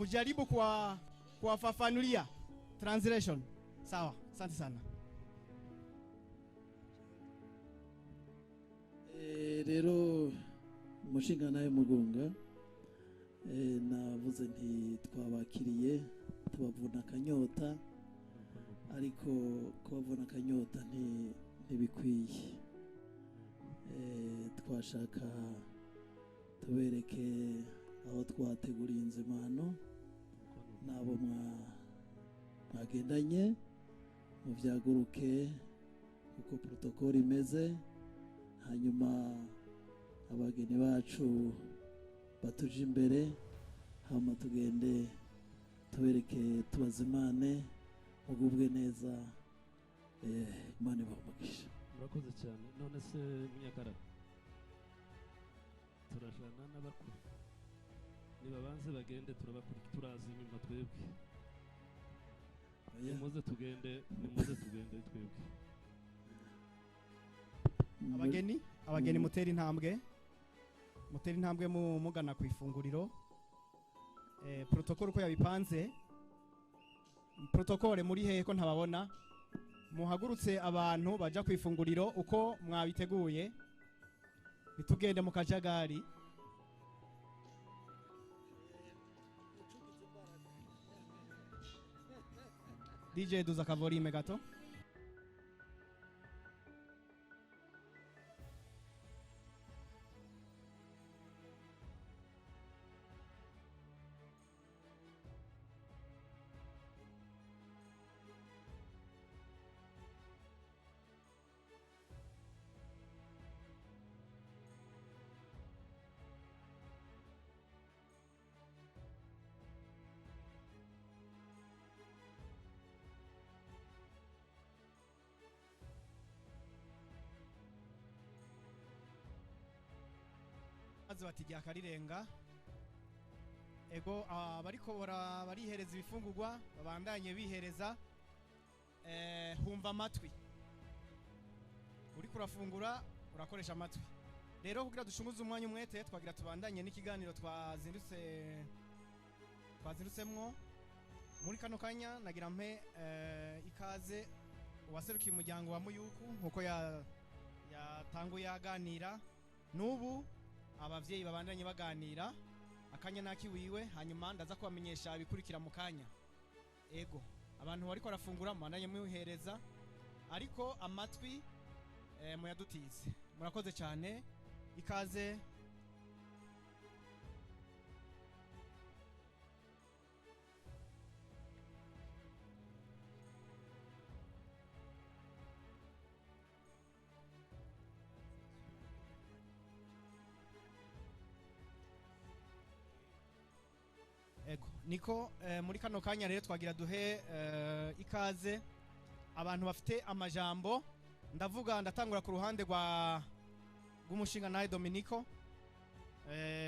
Mujaribu kwa kuwafafanulia translation. Sawa, asante sana. Rero umushinga nawe Mugunga, navuze nti twabakiriye tubavuna akanyota, ariko kubavuna akanyota ntibikwiye. Twashaka tubereke aho twateguriye inzimano nabo mwagendanye muvyaguruke uko protocole imeze, hanyuma abageni bacu batuje imbere, hama tugende tubereke tubazimane mugubwe neza. Imana ibahe umugisha. Murakoze cyane. None se Munyakara, turajana n'abakuru nibabanze bagende, turabakurikira turaza inyuma twebwe. Nimuze tugende, nimuze tugende twebwe. Abageni mutera intambwe, mutera intambwe mugana ku ifunguriro. Protocole uko yabipanze, protocole muri hehe ko ntababona? Muhagurutse abantu baja ku ifunguriro uko mwabiteguye, nitugende mu kajagari. DJ duza kavorime gato. Maze bati akarirenga. Ego abariko barihereza ibifungurwa babandanye bihereza. Humva amatwi, uriko urafungura urakoresha amatwi. Rero kugira dushunguze umwanya umwete, twagira tubandanye n'ikiganiro twazindutsemwo muri kano kanya. Nagira mpe ikaze uwaserukiye umuryango wa Muyuku nkuko yatanguye aganira n'ubu abavyeyi babandanye baganira akanya nakiwiwe, hanyuma ndaza kubamenyesha ibikurikira mu kanya. Ego abantu bariko barafungura mubandanye mwihereza, ariko amatwi muyadutize. Murakoze cyane, ikaze. Ego niko muri kano kanya rero twagira duhe ikaze abantu bafite amajambo. Ndavuga ndatangura ku ruhande rwa rw'umushinga nawe Dominico.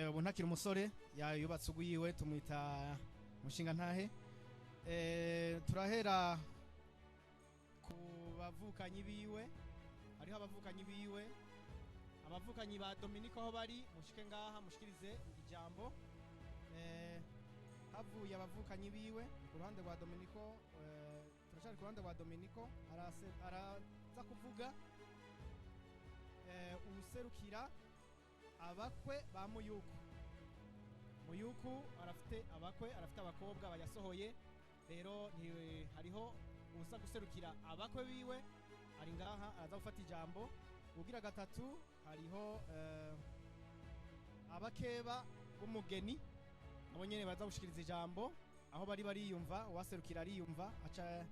Ubu ntakiri umusore, yubatse ugwiwe tumwita umushinga ntahe. Turahera ku bavukanyi biwe, hariho abavukanyi biwe, abavukanyi ba Dominico aho bari mushike ngaha mushikirize ijambo. Havuye abavukanyi biwe ku ruhande rwa Dominico. Turashari ku ruhande rwa Dominico, araza kuvuga userukira abakwe ba Muyuku. Muyuku arafite abakwe, arafite abakobwa bayasohoye. Rero hariho usa guserukira abakwe biwe ari ngaha, araza gufata ijambo. Ugira gatatu hariho abakeba b'umugeni, abo nyene baza gushikiriza ijambo aho bari bariyumva, uwaserukira ariyumva aca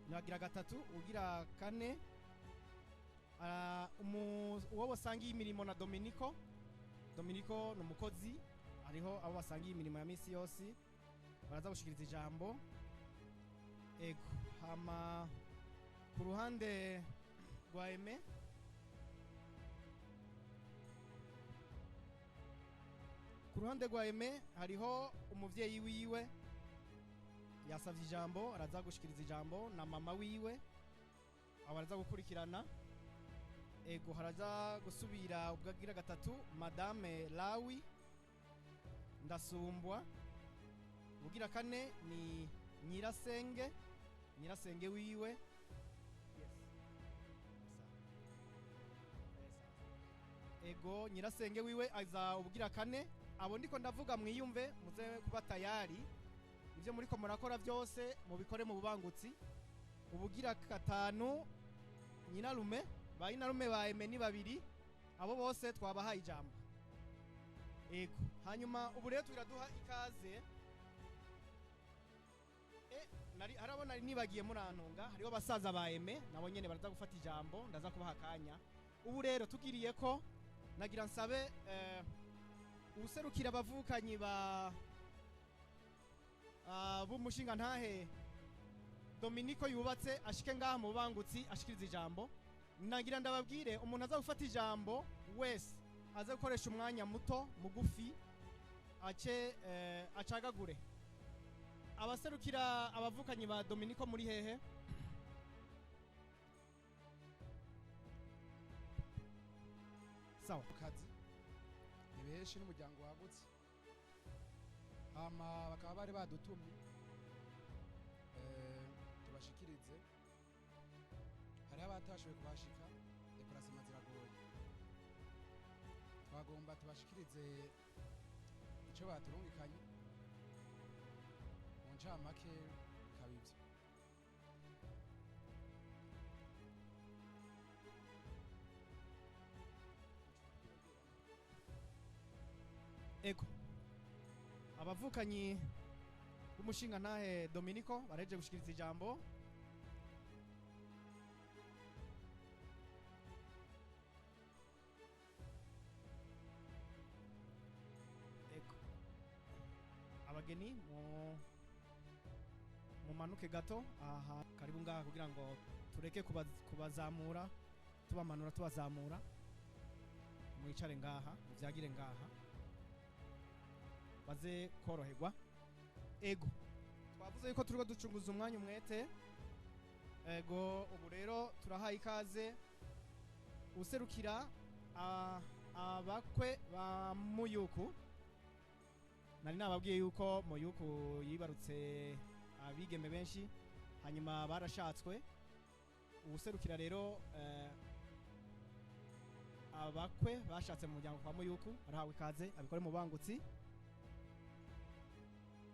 nagira gatatu. Ugira kane uwo basangiye imirimo na Dominico. Dominico ni umukozi, hariho abo basangiye imirimo ya misi yose baraza gushikiriza ijambo. Ego hama ku ruhande rwa Aime, ku ruhande rwa Aime hariho umuvyeyi wiwe yasavye ijambo, araza gushikiriza ijambo na mama wiwe abo araza gukurikirana. Ego haraza gusubira ubwagira gatatu Madame Lawi Ndasumbwa Ubugira kane ni nyirasenge, nyirasenge wiwe. Yes. Ego, nyirasenge wiwe aza ubugira kane. Abo ndiko ndavuga mwiyumve, muze kuba tayari, ibyo muriko murakora byose mubikore mu bubangutsi. Ubugira gatanu nyinarume, ba nyinarume ba Aime ni babiri, abo bose twabahaye ijambo. Ego, hanyuma ubu rero turaduha ikaze. Nari harabona nari nibagiye murantunga, hariho basaza ba Aime nabo nyene baraza gufata ijambo, ndaza kubaha akanya. Ubu rero tugiriye ko nagira nsabe userukira abavukanyi ba b'umushinga ntahe Dominico yubatse ashike ngaha mu bangutsi ashikiriza ijambo. Nagira ndababwire umuntu aza gufata ijambo wese aze gukoresha umwanya muto mugufi, ace acagagure. Abaserukira abavukanyi ba Dominico muri hehe? Sawa. Kazi ni benshi n'umuryango wagutse, hama bakaba bari badutumye tubashikirize. Hariho abatashoboye kubashika, déplacement ziragoye, twagomba tubashikirize icyo baturungikanye mu ncamake bikaba ivyo. Ego, abavukanyi b'umushinga ntahe Dominico bareje gushikiriza ijambo. Ego, abageni mumanuke gato aha, karibu ngaha kugira ngo tureke kubazamura tubamanura tubazamura. Mwicare ngaha, muvyagire ngaha baze koroherwa. Ego, twavuze yuko turiko ducunguza umwanya umwete. Ego, ubu rero turahaye ikaze userukira abakwe ba Muyuku. Nari nababwiye yuko Muyuku yibarutse abigeme benshi, hanyuma barashatswe. Userukira rero abakwe bashatse mu muryango kwa Muyuku arahawe ikaze abikore mu bangutsi.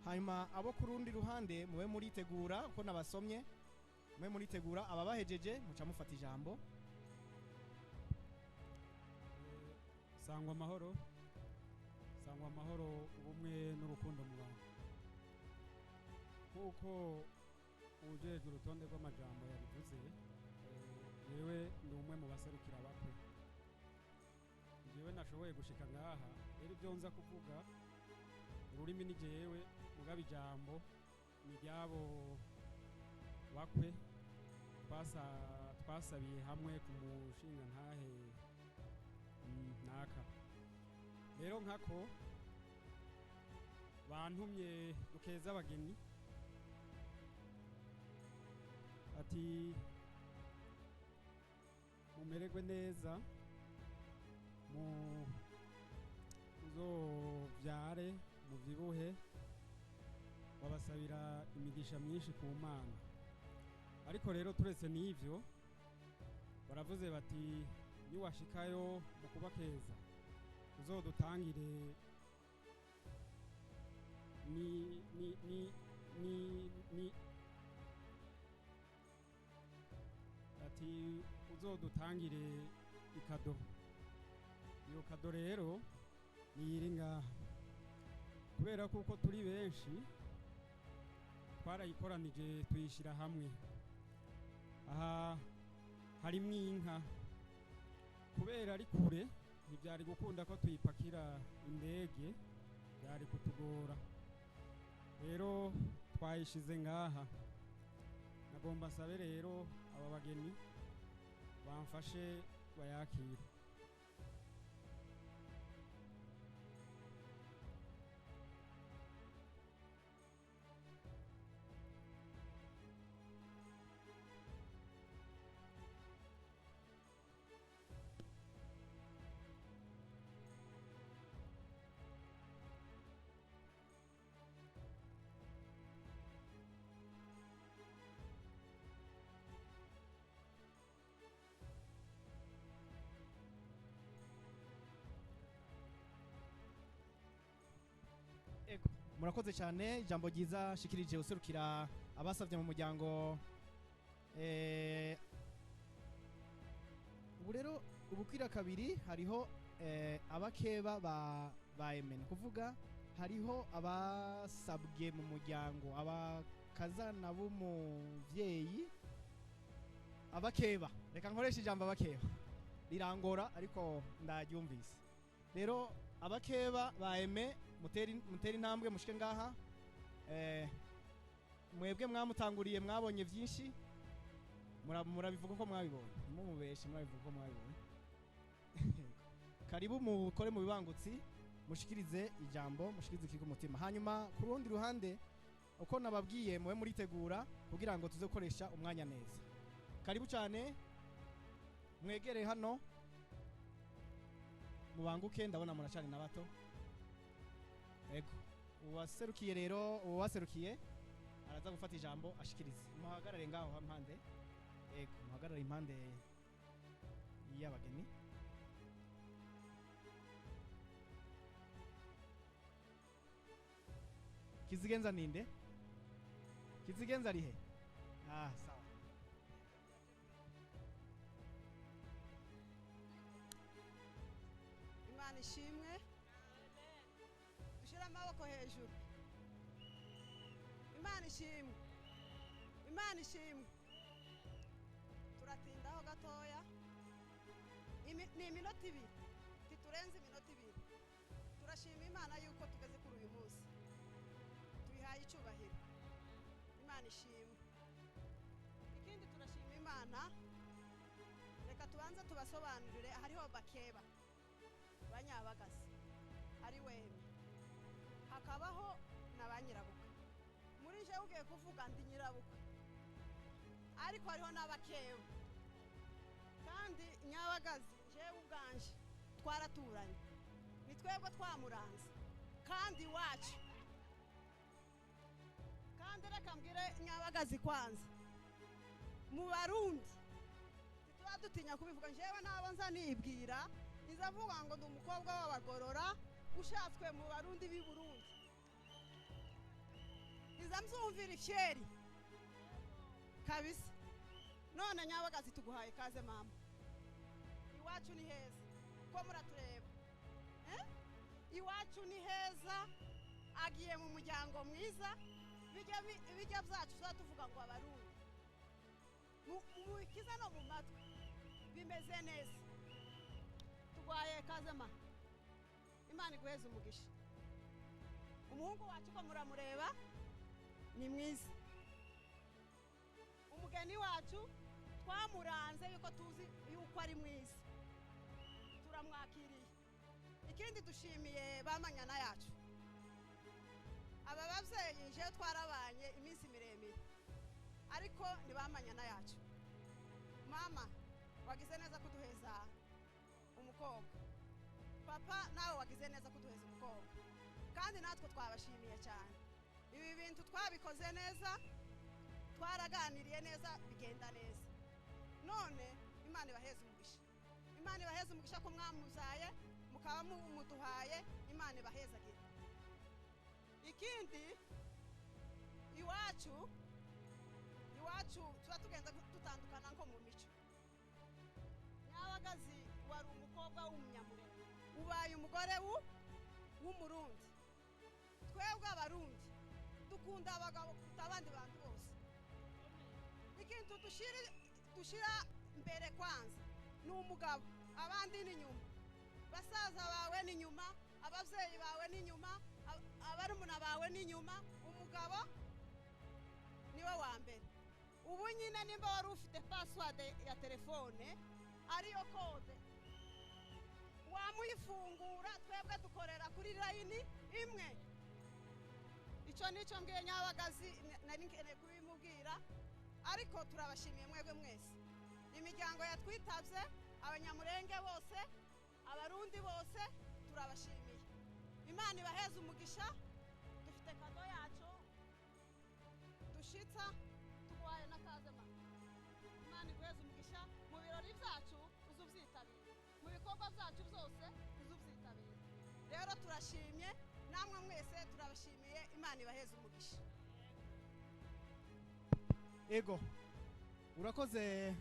Hanyuma abo ku rundi ruhande mube muritegura, uko nabasomye mube muritegura, ababahejeje muca mufata ijambo. Sangwa amahoro, sangwa amahoro, ubumwe n'urukundo mu bantu. Kuko ujejwe urutonde rw'amajambo yabivuze, jewe ndi umwe mu baserukira abakwe. Jewe nashoboye gushika ngaha, rero ibyo nza kuvuga ururimi ni jewe, mugaba ijambo ni ryabo bakwe twasabiye hamwe ku mushinga ntahe naka. Rero nkako bantumye dukeza abageni, ati mumererwe neza, muzovyare muvyibuhe, babasabira imigisha myinshi ku Mana. Ariko rero turetse n'ivyo, baravuze bati niwashikayo mu kubakeza uzodutangire ni ni ni ni ni ati uzodutangire ikado. Iyo kado rero niyiri ngaha, kubera kuko turi benshi twarayikoranije tuyishyira hamwe. Aha harimwo inka, kubera ari kure ntibyari gukunda ko tuyipakira indege, byari kutugora. Rero twayishize ngaha. Nagomba nsabe rero aba bageni bamfashe bayakire. Murakoze cyane, ijambo ryiza shikirije userukira abasavye mu muryango. Ubu rero ubukwira kabiri hariho abakeba ba Aime, kuvuga hariho abasabwe mu muryango, abakazana b'umuvyeyi, abakeba. Reka nkoresha ijambo abakeba, rirangora ariko ndaryumvise. Rero abakeba ba Aime, muteri intambwe mushike ngaha. Mwebwe mwamutanguriye, mwabonye byinshi, murabivuga uko mwabibonye, mumubeshe, murabivuga uko mwabibonye. Karibu mukore mu bibangutsi, mushikirize ijambo, mushikirize ikiri ku mutima. Hanyuma ku rundi ruhande, uko nababwiye, mube muritegura kugira ngo tuze gukoresha umwanya neza. Karibu cyane, mwegere hano mubanguke, ndabona muracari na bato. Ego, uwaserukiye rero, uwaserukiye araza gufata ijambo ashikirize. Muhagarare ngaho impande. Ego, muhagarare impande y'abageni. Kizigenza ninde? Kizigenza arihe? Ah, sawa. Imana ishimwe. Dushire amaboko hejuru. Imana ishimwe. Imana ishimwe. Turatindaho gatoya. Ni iminota ibiri. Titurenze iminota ibiri. Turashima Imana yuko tugeze kuri uyu munsi. Tuyihaye icyubahiro. Imana ishimwe. Ikindi turashima Imana. Reka tubanze tubasobanurire, hariho bakeba banyabagasi ari weme, hakabaho na ba nyirabukwe. Muri je ugiye kuvuga ndi nyirabukwe, ariko hariho n'abakeba. Kandi nyabagazi jewe ubwanje twaraturanye, ni twebwe twamuranze kandi iwacu. Kandi reka mbwire nyabagazi kwanza, mu Barundi ntituba dutinya kubivuga. Jewe nabo nza nibwira, nza mvuga ngo ndi umukobwa w'abagorora ushatswe mu Barundi b'i Burundi. Nza mzumvira ifyeri kabisa. None nyabagazi tuguhaye kaze mama, iwacu ni heza ko muratureba. Iwacu ni heza, agiye mu muryango mwiza. Bijya byacu tuba tuvuga ngo Abarundi mubikiza no mu matwi bimeze neza. Tugwaye kaze ma, Imana iguheze umugisha. Umuhungu wacu ko muramureba ni mwiza. Umugeni wacu twamuranze yuko tuzi yuko ari mwiza, turamwakiriye. Ikindi dushimiye bamanyana yacu, aba babyeyi je twarabanye iminsi miremire, ariko ni bamanyana yacu. Mama wagize neza kuduheza umukobwa, papa nawe wagize neza kuduheza umukobwa, kandi natwe twabashimiye cyane. Ibi bintu twabikoze neza, twaraganiriye neza, bigenda neza. None Imana ibaheze umugisha. Imana ibaheze umugisha ko mwamuzaye mukaba mumuduhaye. Imana ibahezagire. Ikindi iwacu tuba tugenda dutandukana nko mu mico. Nyabagazi wari umukobwa w'umunyamurenge, ubaye umugore w'umurundi. Twebwe Abarundi dukunda abagabo kuruta abandi bantu bose. Ikintu dushira mbere kwanza ni umugabo, abandi ni nyuma. Basaza bawe ni nyuma, abavyeyi bawe ni nyuma, abarumuna bawe ni nyuma, umugabo niwe wa mbere. Ubu nyine nimba wari ufite password ya telefone ariyo code, wamuyifungura. Twebwe dukorera kuri line imwe. Ico nico mbwiye nyabagazi, nari nkeneye kubimubwira, ariko turabashimiye mwebwe mwese. Imiryango yatwitavye, abanyamurenge bose, Abarundi bose, turabashimiye. Imana ibaheze umugisha. Dufite kado yacu dushitsa, tuguhaye n'akazema. Imana iguheze umugisha mu birori byacu, uzuvyitabira mu bikorwa byacu byose, uzuvyitabira. Rero turashimye. Namwe mwese turabashimiye, Imana ibaheze umugisha. Ego, urakoze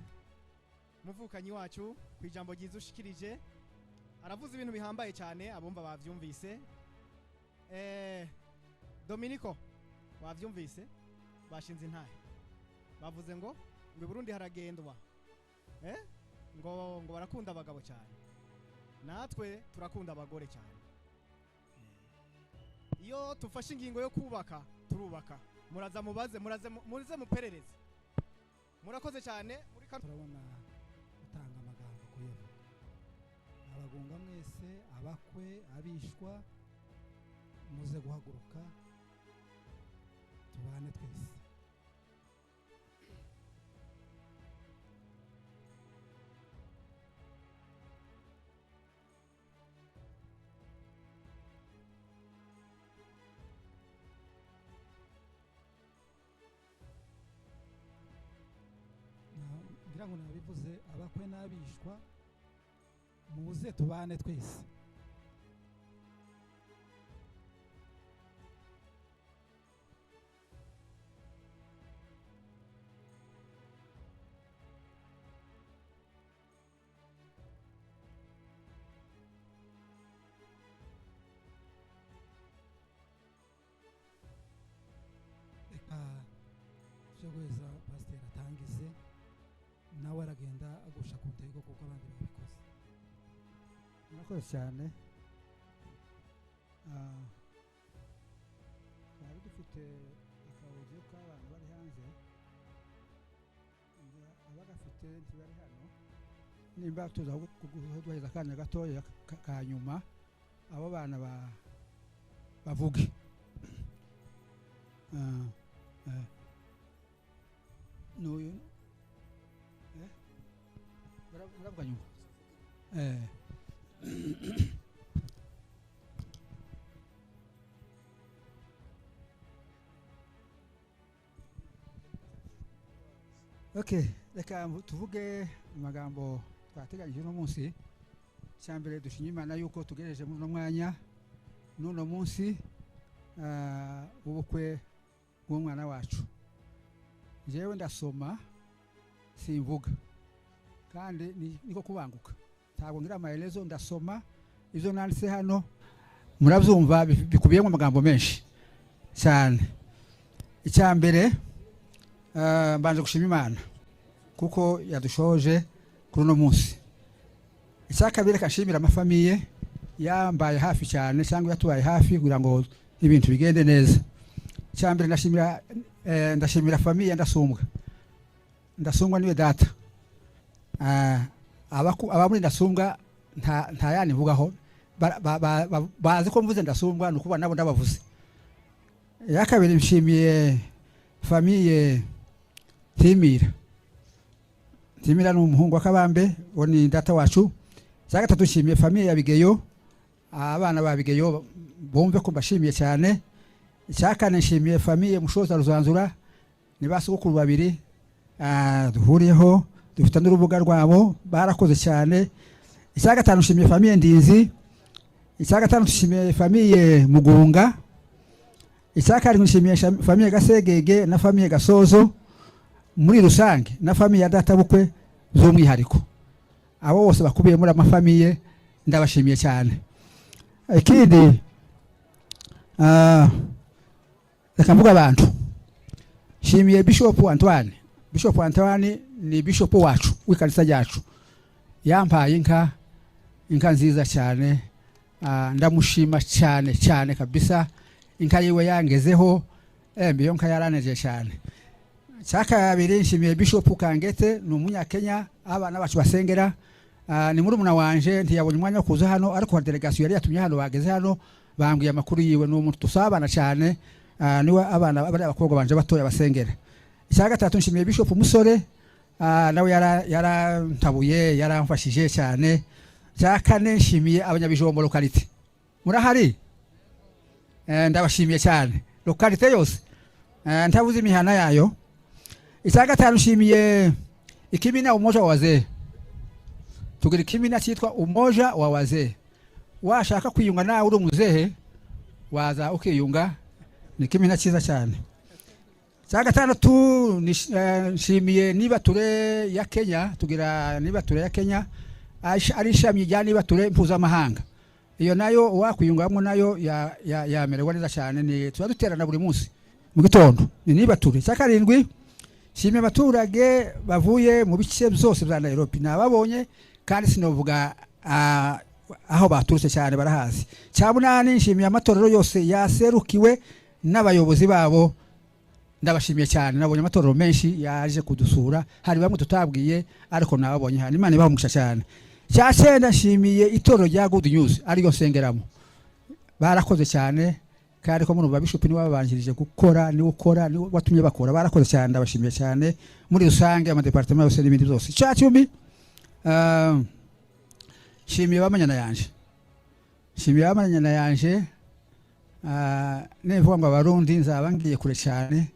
muvukanyi wacu ku ijambo ryiza ushikirije. Aravuze ibintu bihambaye cyane, abumva bavyumvise. Dominico, wavyumvise? Bashinze intahe, bavuze ngo i Burundi haragendwa, ngo barakunda abagabo cyane, natwe turakunda abagore cyane. Iyo tufashe ingingo yo kubaka turubaka. Muraza mubaze, muraze muze muperereze. Murakoze cyane muri Turabona gutanga amagambo kuyavuga. Abagunga mwese, abakwe, abishwa, muze guhaguruka tubane twese. Ngira ngo nabivuze, abakwe n'abishwa muze tubane twese. Reka tuje guheza pasiteri atangize, nawe aragenda agusha ku ntego kuko abandi babikoze. Murakoze cyane. Twari dufite akawudiyo k'abantu bari hanze, abagafite ntibari hano. Nimba tuza kuguhereza akanya gatoya ka nyuma abo bana bavuge. N'uyu muravuga nyuma. Okay, reka tuvuge amagambo twateganyije uno munsi. Icyambere, dushima Imana yuko tugereje muri uno mwanya n'uno munsi w'ubukwe bw'umwana wacu. Njyewe ndasoma simvuga, kandi niko kubanguka, ntabwo ngira amaherezo. Ndasoma ibyo nanditse hano, murabyumva, bikubiyemo amagambo menshi cyane. Icya mbere, mbanje gushima Imana kuko yadushoje kuri uno munsi. Icya kabiri, reka nshimira amafamiye yambaye hafi cyane cyangwa yatubaye hafi kugira ngo ibintu bigende neza. Icya mbere, ndashimira famiye Ndasumbwa. Ndasumbwa niwe data. Aba muri Ndasumbwa nta yandi mvugaho, bazi ko mvuze Ndasumbwa ni ukuvuga nabo ndabavuze. Iya kabiri, nshimiye famiye Timira. Timira ni umuhungu wa Kabambe, uwo ni data wacu. Icya gatatu, nshimiye famiye ya Bigeyo, abana ba Bigeyo bumve ko mbashimiye cyane. Icya kane, nshimiye famiye Mushoza Ruzanzura, ni ba sogokuru babiri duhuriyeho, dufite n'urubuga rwabo, barakoze cyane. Icya gatanu, nshimiye famiye Ndinzi. Icya gatanu, nshimiye famiye Mugunga. Icya karindwi, nshimiye famiye Gasegege na famiye Gasozo muri rusange, na famiye ya databukwe z'umwihariko. Abo bose bakubiye muri amafamiye ndabashimiye cyane. Ikindi, reka mvuga abantu. Nshimiye Bishop Antoine. Bishop Antoine ni bishop wacu w'ikanisa ryacu, yampaye inka, inka nziza cyane. Ndamushima cyane cyane kabisa. Inka yiwe yangezeho, iyo nka yaraneje cyane. Cyakabiri, nshimiye Bishop Kangete, ni umunyakenya, abana bacu basengera. Ni murumuna wanje, ntiyabonye umwanya wo kuza hano, ariko hari delegation yari yatumye hano, bageze hano bambwiye amakuru yiwe. Ni umuntu tusabana cyane, niwe abana bari abakobwa banje batoya basengera. Icya gatatu, nshimiye Bishop Musore, nawe yarantabuye, yaramfashije cyane. Icya kane, nshimiye abanyabijombo localité. Murahari? Ndabashimiye cyane localité yose, ntabuze imihana yayo. Icya gatanu, nshimiye ikimina Umoja wa Wazee. Tugira ikimina cyitwa Umoja wa Wazee. Washaka kwiyunga nawe uri umuzehe, Waza ukiyunga, ni kimina cyiza cyane. Cya gatandatu nshimiye Nibature ya Kenya. Tugira Nibature ya Kenya, ari ishami rya Nibature mpuzamahanga. Iyo nayo wakwiyungamo nayo yamererwa neza cyane. Ni tuba duterana buri munsi mu gitondo, ni Nibature. Cya karindwi, nshimiye abaturage bavuye mu bice byose bya Nairobi. Nababonye kandi sinovuga aho baturutse cyane, barahazi. Cya munani, nshimiye amatorero yose yaserukiwe n'abayobozi babo. Ndabashimiye cyane. Nabonye amatorero menshi yaje kudusura, hari bamwe tutabwiye ariko nababonye hano. Imana ibaha umugisha cyane. Cya cyenda, nshimiye itorero rya Good News ariyo nsengeramo. Barakoze cyane, kandi ko muri bishop niwe babanjirije gukora, niwe ukora, niwe watumye bakora. Barakoze cyane, ndabashimiye cyane muri rusange, amadepartement yose n'ibindi byose. Cya 10, nshimiye bamanyana yanje, nshimiye bamanyana yanje. Nivuga ngo Abarundi nzaba ngiye kure cyane,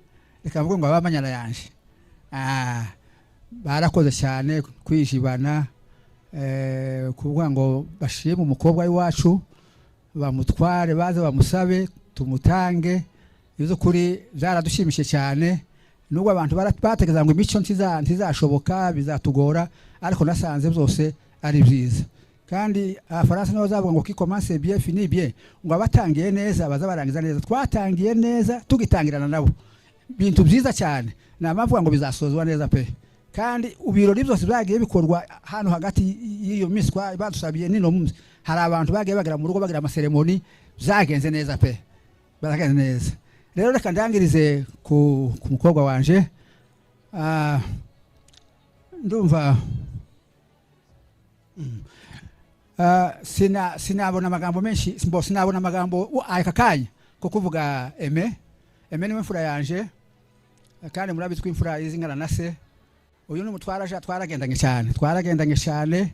reka mvuge ngo abamanyana yanje. Barakoze cyane kwijibana, kuvuga ngo bashime umukobwa w'iwacu, bamutware, baze bamusabe tumutange. Iby'ukuri byaradushimishije cyane, nubwo abantu batekereza ngo imico ntizashoboka, bizatugora, ariko nasanze byose ari byiza. Kandi Abafaransa nibo bazavuga ngo "Qui commence bien finit bien", ngo abatangiye neza baza barangiza neza. Twatangiye neza, tugitangirana nabo bintu byiza cyane, ni amavuga ngo bizasozwa neza pe. Kandi ibirori byose byagiye bikorwa hano hagati y'iyo minsi badusabiye nino munsi, hari abantu bagiye bagera mu rugo bagira amaseremoni, byagenze neza pe, byagenze neza. Rero reka ndangirize ku mukobwa wanje. Ndumva sinabona amagambo menshi, mbo sinabona amagambo aka kanya ko kuvuga Eme. Eme niwe mfura yanje, kandi murabizi ko imfura izingana na se. Uyu ni umutwara aje, twaragendanye cyane, twaragendanye cyane.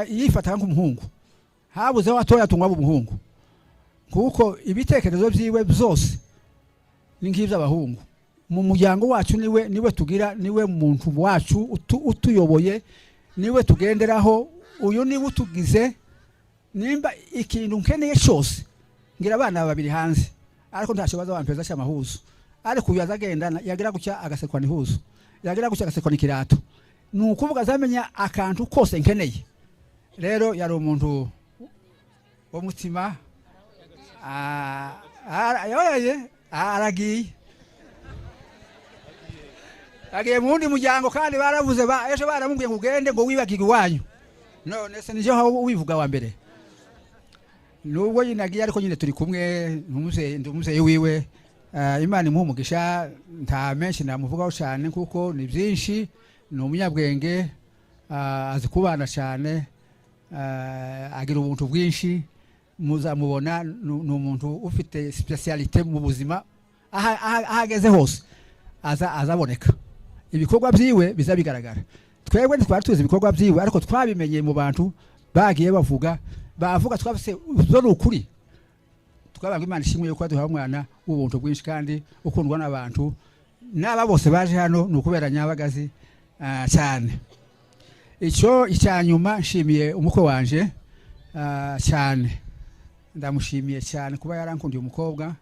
Yifataga nk'umuhungu, habuzeho atoya tungwa umuhungu, kuko ibitekerezo byiwe byose ni nk'iby'abahungu. Mu muryango wacu niwe tugira, niwe muntu wacu utuyoboye, niwe tugenderaho. Uyu niwe utugize. Nimba ikintu nkeneye cyose, ngira abana babiri hanze, ariko ntacyo baza bampeza cy'amahuzu, ariko uyu aza agenda yagira gutya agasekwa ihuzu, yagira gutya agasekwa ikirato. Ni ukuvuga azamenya akantu kose nkeneye. Rero yari umuntu w'umutima. Yoyeye aragiye, agiye mu wundi muryango, kandi baravuze ejo baramubwiye ngo ugende ngo wibagirwe iwanyu. None se nije aho wivuga wa mbere? Nubwo nyine agiye, ariko nyine turi kumwe, ndi umuvyeyi wiwe. Imana imuhe umugisha. Nta menshi namuvugaho cyane kuko ni byinshi. Ni umunyabwenge, azi kubana cyane, agira ubuntu bwinshi. Muzamubona, ni umuntu ufite spécialité mu buzima. Aho ageze hose aza azaboneka, ibikorwa byiwe biza bigaragara. Twebwe ntitwari tuzi ibikorwa byiwe, ariko twabimenye mu bantu bagiye bavuga, bavuga twabise zo ni ukuri. Twabanga Imana ishimwe yuko duhawe umwana w'ubuntu bwinshi kandi ukundwa n'abantu. N'aba bose baje hano ni ukubera Nyabagazi cyane. Icyo icya nyuma, nshimiye umukwe wanje cyane. Ndamushimiye cyane kuba yarankundiye umukobwa.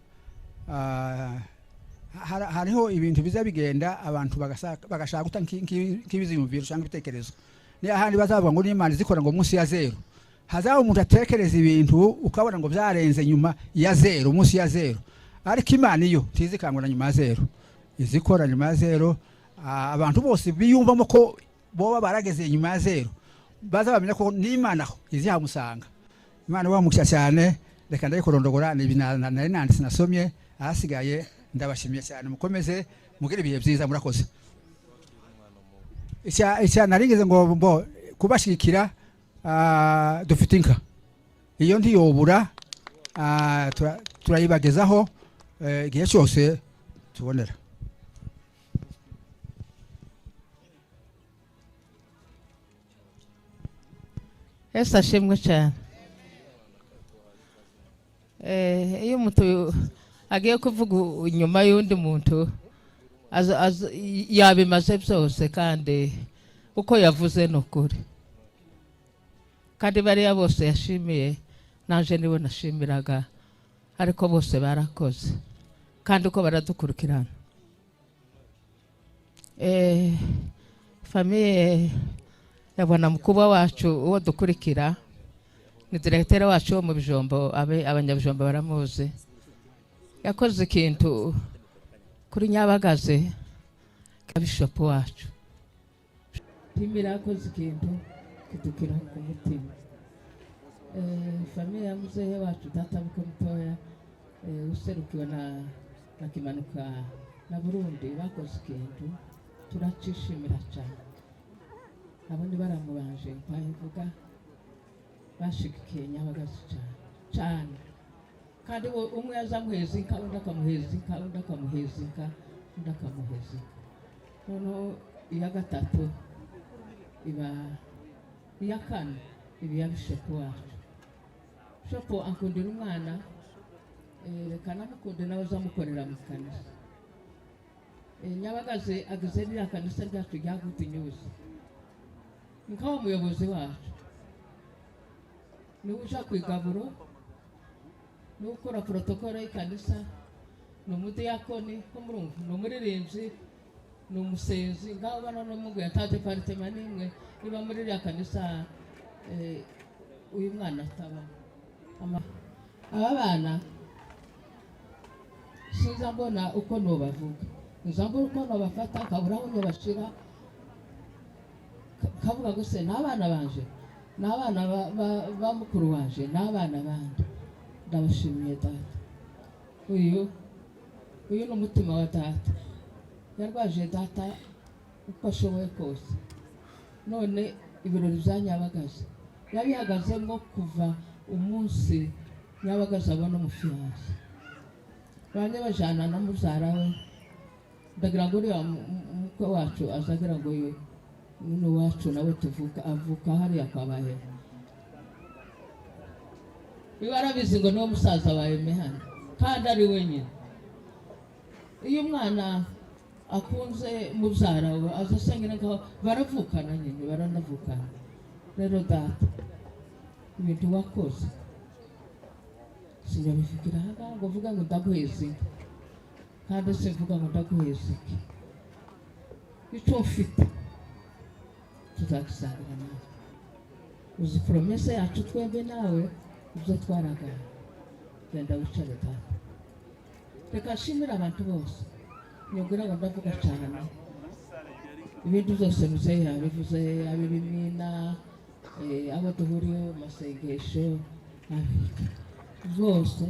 Hariho ibintu biza bigenda, abantu bagashaka guta nk'ibiziyumviro cyangwa ibitekerezo. Ni ahandi bazavuga ngo n'Imana izikora ngo munsi ya zero, hazaba umuntu atekereza ibintu ukabona ngo byarenze nyuma ya zero, munsi ya zero. Ariko Imana iyo ntizikangura nyuma ya zero, izikora nyuma ya zero. Abantu bose biyumvamo ko boba barageze nyuma ya zero, baza bamenya ko n'Imana aho izihamusanga. Imana ibamugisha cyane. Reka ndayikurondogora, ni ibi nari nanditse nasomye. Ahasigaye ndabashimiye cyane, mukomeze mugire ibihe byiza, murakoze. Icya narigeze ngo mbo kubashigikira, dufite inka, iyo ntiyobura, turayibagezaho igihe cyose tubonera. Yesu ashimwe cyane. Iyo umuntu agiye kuvuga inyuma y'undi muntu, yabimaze byose, kandi uko yavuze ni ukuri. Kandi bariya bose yashimiye Naje nibo nashimiraga, ariko bose barakoze kandi uko baradukurikirana. Famille ya bwana mukubwa wacu, uwo dukurikira ni directeur wacu wo mu Bijombo, abe abanyabijombo baramuzi. Yakoze ikintu kuri Nyabagaze ka bishop wacu Timira, yakoze ikintu kidukira ku mutima. Famille ya muzehe wacu, data bukwe mutoya, userukiwe na Kimanuka na Burundi, bakoze ikintu turacishimira cyane. Abo ni baramubanje mpayivuga, bashigikiye Nyabagazi cyane cyane, kandi umwe azamuheza inka, undi akamuheza inka, undi akamuheza inka, undi akamuheza inka. Noneho iya gatatu iba iya kane, iba iya bishopu wacu. Bishopu akundira umwana, reka namukunde nawe azamukorera mu kanisa. Nyabagazi agize ririya kanisa ryacu rya Good News, ni nk'aho umuyobozi wacu niwe uja ku igaburo, niwe ukora protocole y'ikanisa, ni umudiyakoni ko murumva, ni umuririmbyi, ni umusenzi. Ngaho bano n'umugwi ata département n'imwe iba muri ririya kanisa uyu mwana atabamo. Aba bana sinza mbona uko nobavuga, nza mbona uko nobafata, nkabura aho nobashira, kavuga gusa ni abana banje, ni abana ba mukuru wanje, ni abana bandi. Ndabashimiye data. Uyu ni umutima wa data, yarwaje data uko ashoboye kose. None ibirori bya Nyabagazi yabihagazemo kuva umunsi Nyabagazi abona umufiancé, bamwe bajana na mubyara we. Ndagira ngo uriya mukwe wacu azagira ngo uyu ni uwacu nawe tuvuka, avuka hariya kwa Bahera. Iwe arabizi ngo niwo musaza wawe hano kandi ari wenyine. Iyo umwana akunze mubyara we, aza asanga nkaho baravukana nyine, baranavukana. Rero data, ibintu wakoze sinyabivugira aha ngaha ngo uvuge ngo ndaguheza inka, kandi simvuga ngo ndaguheza iki. Icyo mfite tuzagisangira nawe. Uzi promesse yacu twembi nawe, ibyo twaragana. Genda wicare data. Reka nshimire abantu bose. Nyubwira ngo ndavuga cyane, ibindi byose muzehe yabivuze, ab'ibimina, abo duhuriyeho mu masengesho, abiki bose.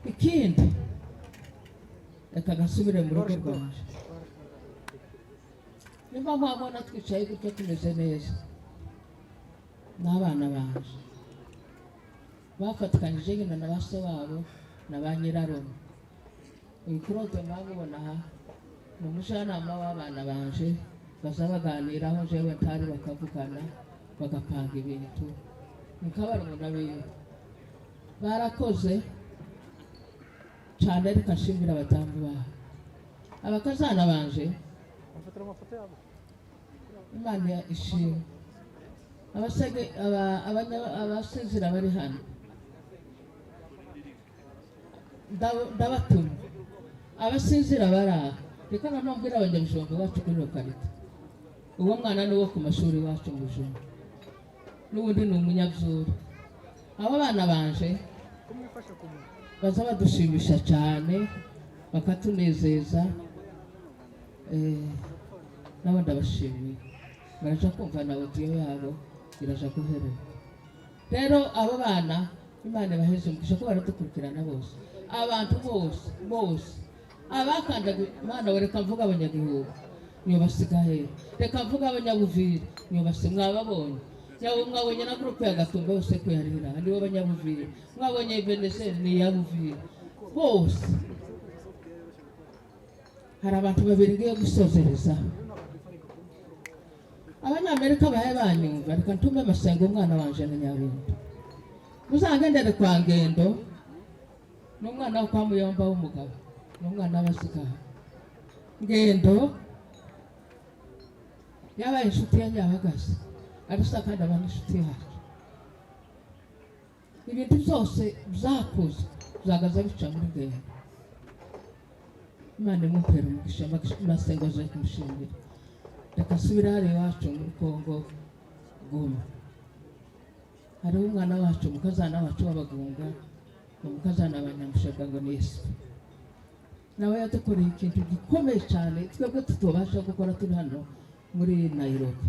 Ikindi, reka gasubire mu rugo rwanje. Nimba mwabona twicaye gutya tumeze neza, n'abana banje bafatikanyije nyina na ba se wabo na ba nyirarume. Uyu Claude mwamubona aha ni umujyanama w'abana banje, baza baganiraho jewe ntari, bakavugana, bagapanga ibintu nka barumuna biwe. Barakoze cyane. Reka nshimira abadamu babo, abakazana banje. Imana ishimwe. Abasezera bari hano, ndabatuma abasinzira bari aha. Reka noneho mbwire abanyabijumba iwacu kuri localité. Uwo mwana ni uwo ku mashuri iwacu mu Bijumba, n'ubundi ni umunyabyuru. Abo bana banje baza badushimisha cyane, bakatunezeza. Nabo ndabashimiye, baraja kumva na audio yabo iraja guheruka. Rero abo bana Imana ibaheze umugisha ko baradukurikirana bose, abantu bose bose abakandaga. Imana we, reka mvuga abanyagihugu niyo he, reka mvuga abanyabuvira niyo basi. Mwababonye, mwabonye na groupe ya Gatumba yose ko yarira, nibo banyabuvira. Mwabonye Ebenezer ni iyabuvira bose. Hari abantu babiri ngiye gusozereza, abanyamerika bahe banyumva. Reka ntume amasenga umwana wanje na Nyabindu. Muzangendere kwa Ngendo, ni umwana wo kwa Muyomba w'umugabo, ni umwana w'abasigaye. Ngendo yabaye inshuti ya Nyabagazi, arisa kandi aba n'inshuti yacu. Ibintu byose byakoze byagaza bica muri Ngendo. Imana imumpera umugisha, Masengo aje kumushimira. Reka nsubire hariya iwacu muri Kongo Goma. Hariho umwana wacu, umukazana wacu w'abagunga, umukazana abanyamushega ngo ni Yesu. Nawe yadukoreye ikintu gikomeye cyane twebwe tutobasha gukora turi hano muri Nairobi.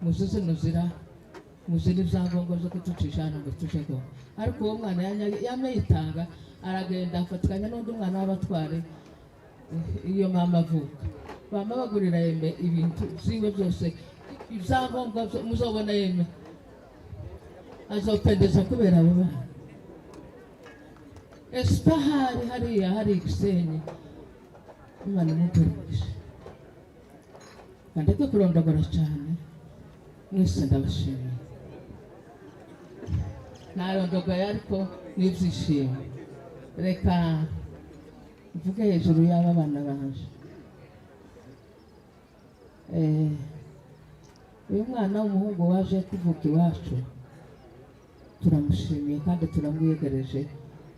Muzi zino nzira, muzi n'ibyangombwa byo kuducisha hano ngo tuje Goma. Ariko uwo mwana yamye yitanga, aragenda afatikanya n'undi mwana w'abatware iyo mama avuka. Bama bagurira Yeme ibintu byiwe byose, ibyangombwa muzobona Yeme azopendeza kubera abo bana. Espa hari hariya hari Gisenyi. Imana imumpere umugisha. Ndeke kurondogora cyane, mwese ndabashimiye. Narondogoye ariko n'ibyishimo. Reka mvuge hejuru y'aba bana banje. Uyu mwana w'umuhungu waje kuvuka iwacu turamushimiye kandi turamwiyegereje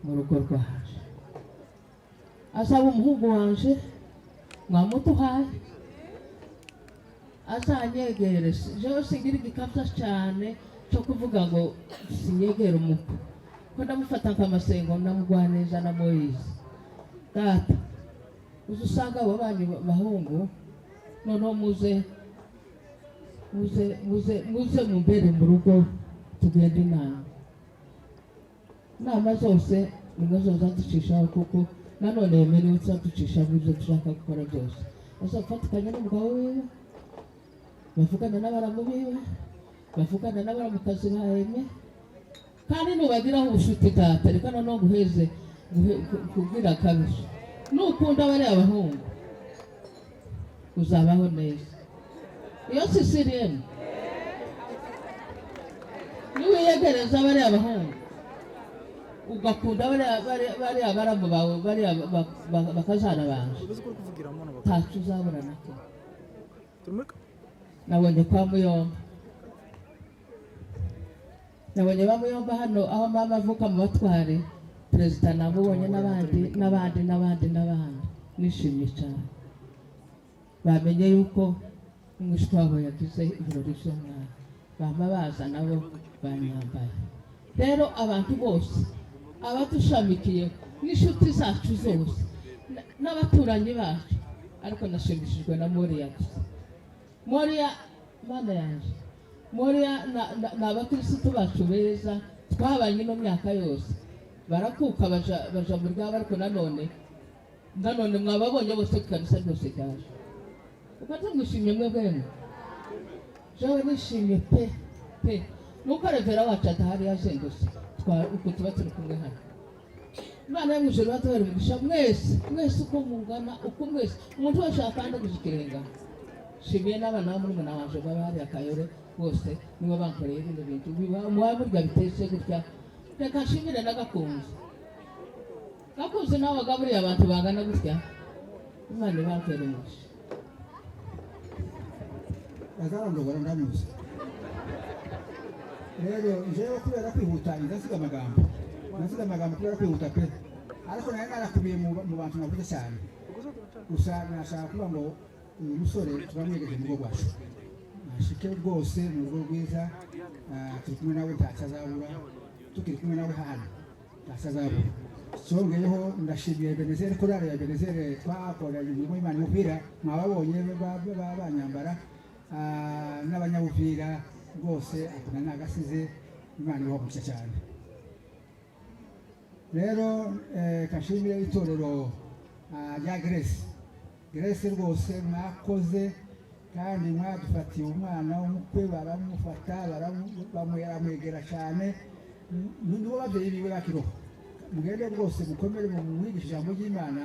mu rugo rwaje. Azaba umuhungu wanje mwamuduhaye, azanyegereze. Jewe singira igikabya cyane cyo kuvuga ngo sinyegere umukwe, ko ndamufata nk'Amasengo ndamugwaneza na Moyize. Data, uza usanga abo banyu bahungu, noneho muze muze muze muze mumbere mu rugo tugende inama. Inama zose nimwe zoza ducishaho, kuko nanone yemerewe tuzaducishaho ibyo dushaka gukora byose. Azafatikanya n'umugabo wiwe, bavugana n'abaramu biwe, bavugana n'abaramukazi ba Aime, kandi nubagiraho ubushuti data, reka noneho nguheze kubwira kabiri. Nukunda bariya bahungu uzabaho neza. Iyo sisiriyemu niwiyegereza bariya bahungu, ugakunda bariya baramu bawe, bariya bakazana banje, ntacyo uzabura na kimwe. Nabonye kwa Muyomba, nabonye ba Muyomba hano aho mama avuka mu batware, perezida namubonye, n'abandi n'abandi n'abandi n'abandi. Nishimye cyane, bamenye yuko umwishwa wabo yagize ibirori by'umwana, bama baza nabo banyambaye. Rero abantu bose abadushamikiye n'inshuti zacu zose n'abaturanyi bacu, ariko nashimishijwe na Moriya gusa. Moriya, mana yanjye, Moriya ni abakirisitu bacu beza twabanye ino myaka yose. Barakuka baja mu rwabo, ariko nanone mwababonye bose ku kanisa ryose ryaje. Uko tumwishimye mwebwe, jewe nishimye pe pe. Nuko revera wacu adahari yazengutse, uko tuba turi kumwe hano. Imana yo mu ijuru ibaduhere umugisha mwese mwese uko mungana, uko mwese umuntu wese akandagiza ikirenga. Nshimiye n'abana bo muri muna wanje baba hariya Kayore bose, nibo bankoreye bino bintu biba muba burya bitetse gutya. Reka nshimire na Gakunzi. Gakunzi nawe wagaburiye abantu bangana gutya, Imana ibampere umugisha. Bazarondogora ndanyuze. Rero jewe kubera kwihuta ndasiga amagambo, ndasiga amagambo kubera kwihuta pe, ariko nayo narakubiye mu bantu navuze cyane. Gusa nashaka kuvuga ngo uyu musore turamwegeje mu rugo rwacu, ashike rwose mu rugo rwiza. Turi kumwe nawe, ntacyo azabura. Tukiri kumwe nawe hano ntacyo azabura. Cyongeyeho ndashimiye Benezeri, korali ya Benezeri twakoranye umurimo w'Imana umupira, mwababonye banyambara n'abanyabupira rwose akuna nagasize. Imana ibaha umugisha cyane. Rero kashimire itorero rya Grace. Grace rwose mwakoze kandi mwadufatiye umwana w'umukwe, baramufata baramwegera cyane, nibo babyeyi biwe bakiroho. Mugende rwose mukomere mumwigishe ijambo ry'Imana,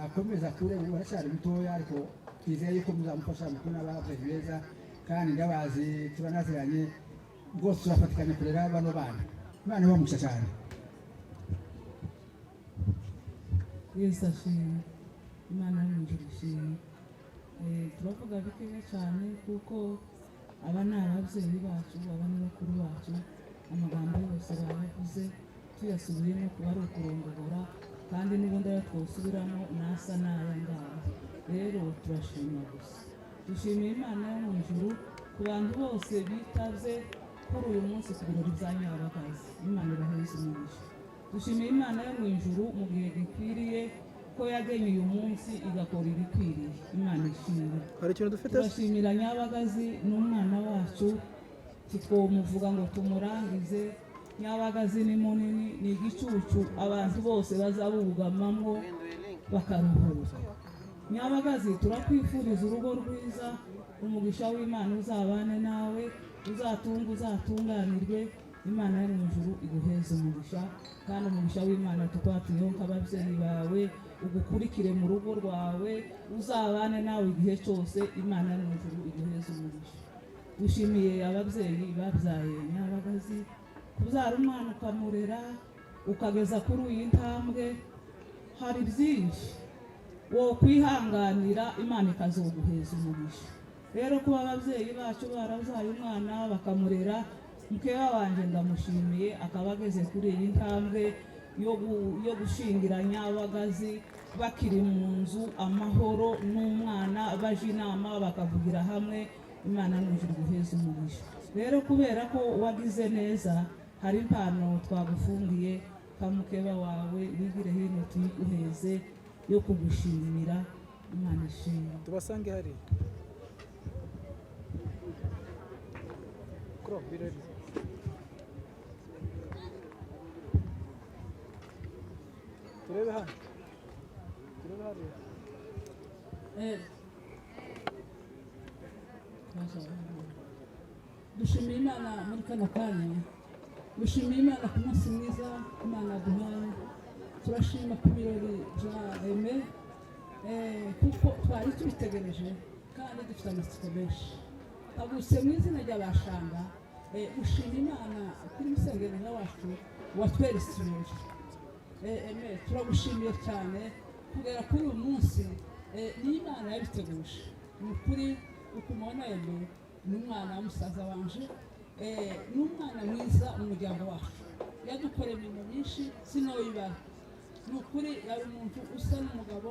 akomeza akure. Ubu aracyari mutoya, ariko twizeye yuko muzamufasha mukuru n'ababyeyi beza, kandi ndabazi turanaziranye rwose, turafatikanya kurera bano bana. Imana ibaha cyane. Yesu ashimwe, Imana yo mu ijuru ishimwe. Turavuga bikeya cyane kuko aba ni ababyeyi bacu, aba ni bakuru bacu, amagambo yose bayavuze. Tuyasubiyemo kuba ari ukurondogora, kandi n'ubundi ayo twosubiramo nasa n'aya ngaya. Rero turashima gusa, dushimiye Imana yo mu ijuru ku bantu bose bitavye kuri uyu munsi ku birori bya Nyabagazi. Imana ibaheze umugisha. Dushimiye Imana yo mu ijuru mu gihe gikwiriye ko yagenye uyu munsi igakora ibikwiriye. Imana ishimwe. Hari ikintu dufite se? Turashimira Nyabagazi n'umwana wacu, titwomuvuga ngo tumurangize. Nyabagazi ni munini, ni igicucu abantu bose bazabugamamwo bakaruhuka. Nyabagazi, turakwifuriza urugo rwiza, umugisha w'Imana uzabane nawe, uzatunga uzatunganirwe. Imana yo mu ijuru iguheze umugisha, kandi umugisha w'Imana tukwatuyeho nk'ababyeyi bawe ugukurikire mu rugo rwawe, uzabane nawe igihe cyose. Imana yo mu ijuru iguheze umugisha. Dushimiye ababyeyi babyaye Nyabagazi. Kubyara umwana ukamurera ukageza kuri iyi ntambwe, hari byinshi wo kwihanganira, Imana ikazoguheza umugisha. Rero kuba ababyeyi bacu barabyaye umwana bakamurera, mukeba wanjye ndamushimiye, akaba ageze kuri iyi ntambwe yo gushingira Nyabagazi bakiri mu nzu amahoro n'umwana, baje inama bakavugira hamwe. Imana n'ijuru guheza umugisha. Rero kubera ko wagize neza, hari impano twagufungiye kamukeba wawe, wigire hino tuyiguheze yo kugushimira. Imana ishimwe. Tubasange hariya. Kuro, birori. Turebe hano. Turebe hariya. Dushimiye Imana muri kano kanya, dushimiye Imana ku munsi mwiza Imana duhaye. Turashima ku birori bya Aime, kuko twari tubitegereje kandi dufite amatsiko menshi. Hagurutse mu izina ry'abashanga, gushima Imana kuri musengereza wacu watweretse ibirori. Aime, turagushimiye cyane kugera kuri uyu munsi, ni Imana yabiteguje. Ni ukuri uko umubona Aime ni umwana wa musaza wanje, ni umwana mwiza mu muryango wacu, yadukoreye imirimo myinshi sinoyibara. Ni ukuri yari umuntu usa n'umugabo.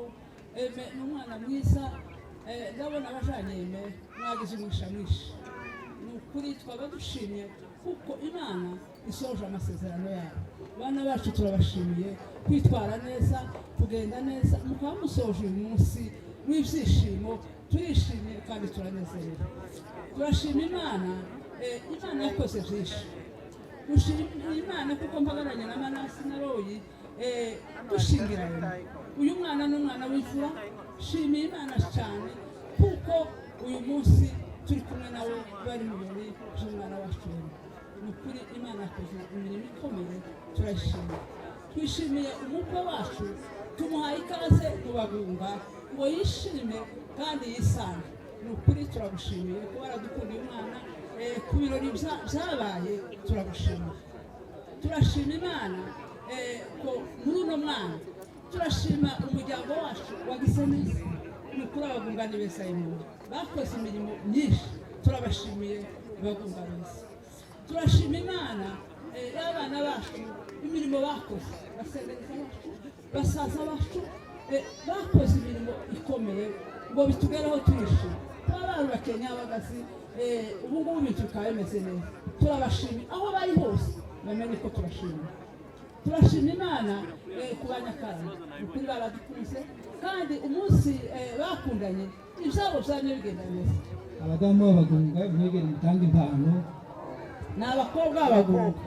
Aime ni umwana mwiza, ndabona abajanye Aime mwagize umugisha mwinshi. Ni ukuri twaba dushimye kuko Imana isohoje amasezerano yabo. Bana bacu turabashimiye kwitwara neza, kugenda neza, mukaba musoje uyu munsi w'ibyishimo. Turishimye kandi turanezerewe. Turashima Imana, Imana yakoze byinshi. Dushima Imana kuko mpagararanye na Manasi na Royi, dushingiranye. Uyu mwana ni umwana w'imfura. Shimiye Imana cyane kuko uyu munsi turi kumwe nawe bari mu birori by'umwana wacu. Ni ukuri Imana yakoze imirimo ikomeye, turayishimiye. Twishimiye umukwe wacu, tumuhaye ikaze mu Bagunga ngo yishime kandi yisange. Ni ukuri turagushimiye kuba waradukundiye umwana, ku birori byabaye turagushimiye. Turashima Imana ko muri uno mwana, turashima umuryango wacu wagize neza. Ni ukuri Abagunga ni beza, bakoze imirimo myinshi, turabashimiye Abagunga beza. Turashima Imana y'abana bacu imirimo bakoze, basendereza bacu, basaza bacu, bakoze imirimo ikomeye ngo bitugereho turishima. Kuba barubakiye Nyabagazi, ubu ngubu ibintu bikaba bimeze neza, turabashimiye aho bari hose, bamenye ko turashima. Turashima Imana ku Banyakarama, ni ukuri baradukunze kandi umunsi bakundanye ibyabo byamye bigenda neza. Abadamu b'Abagunga mwegere mutange impano. Ni abakobwa b'Abagunga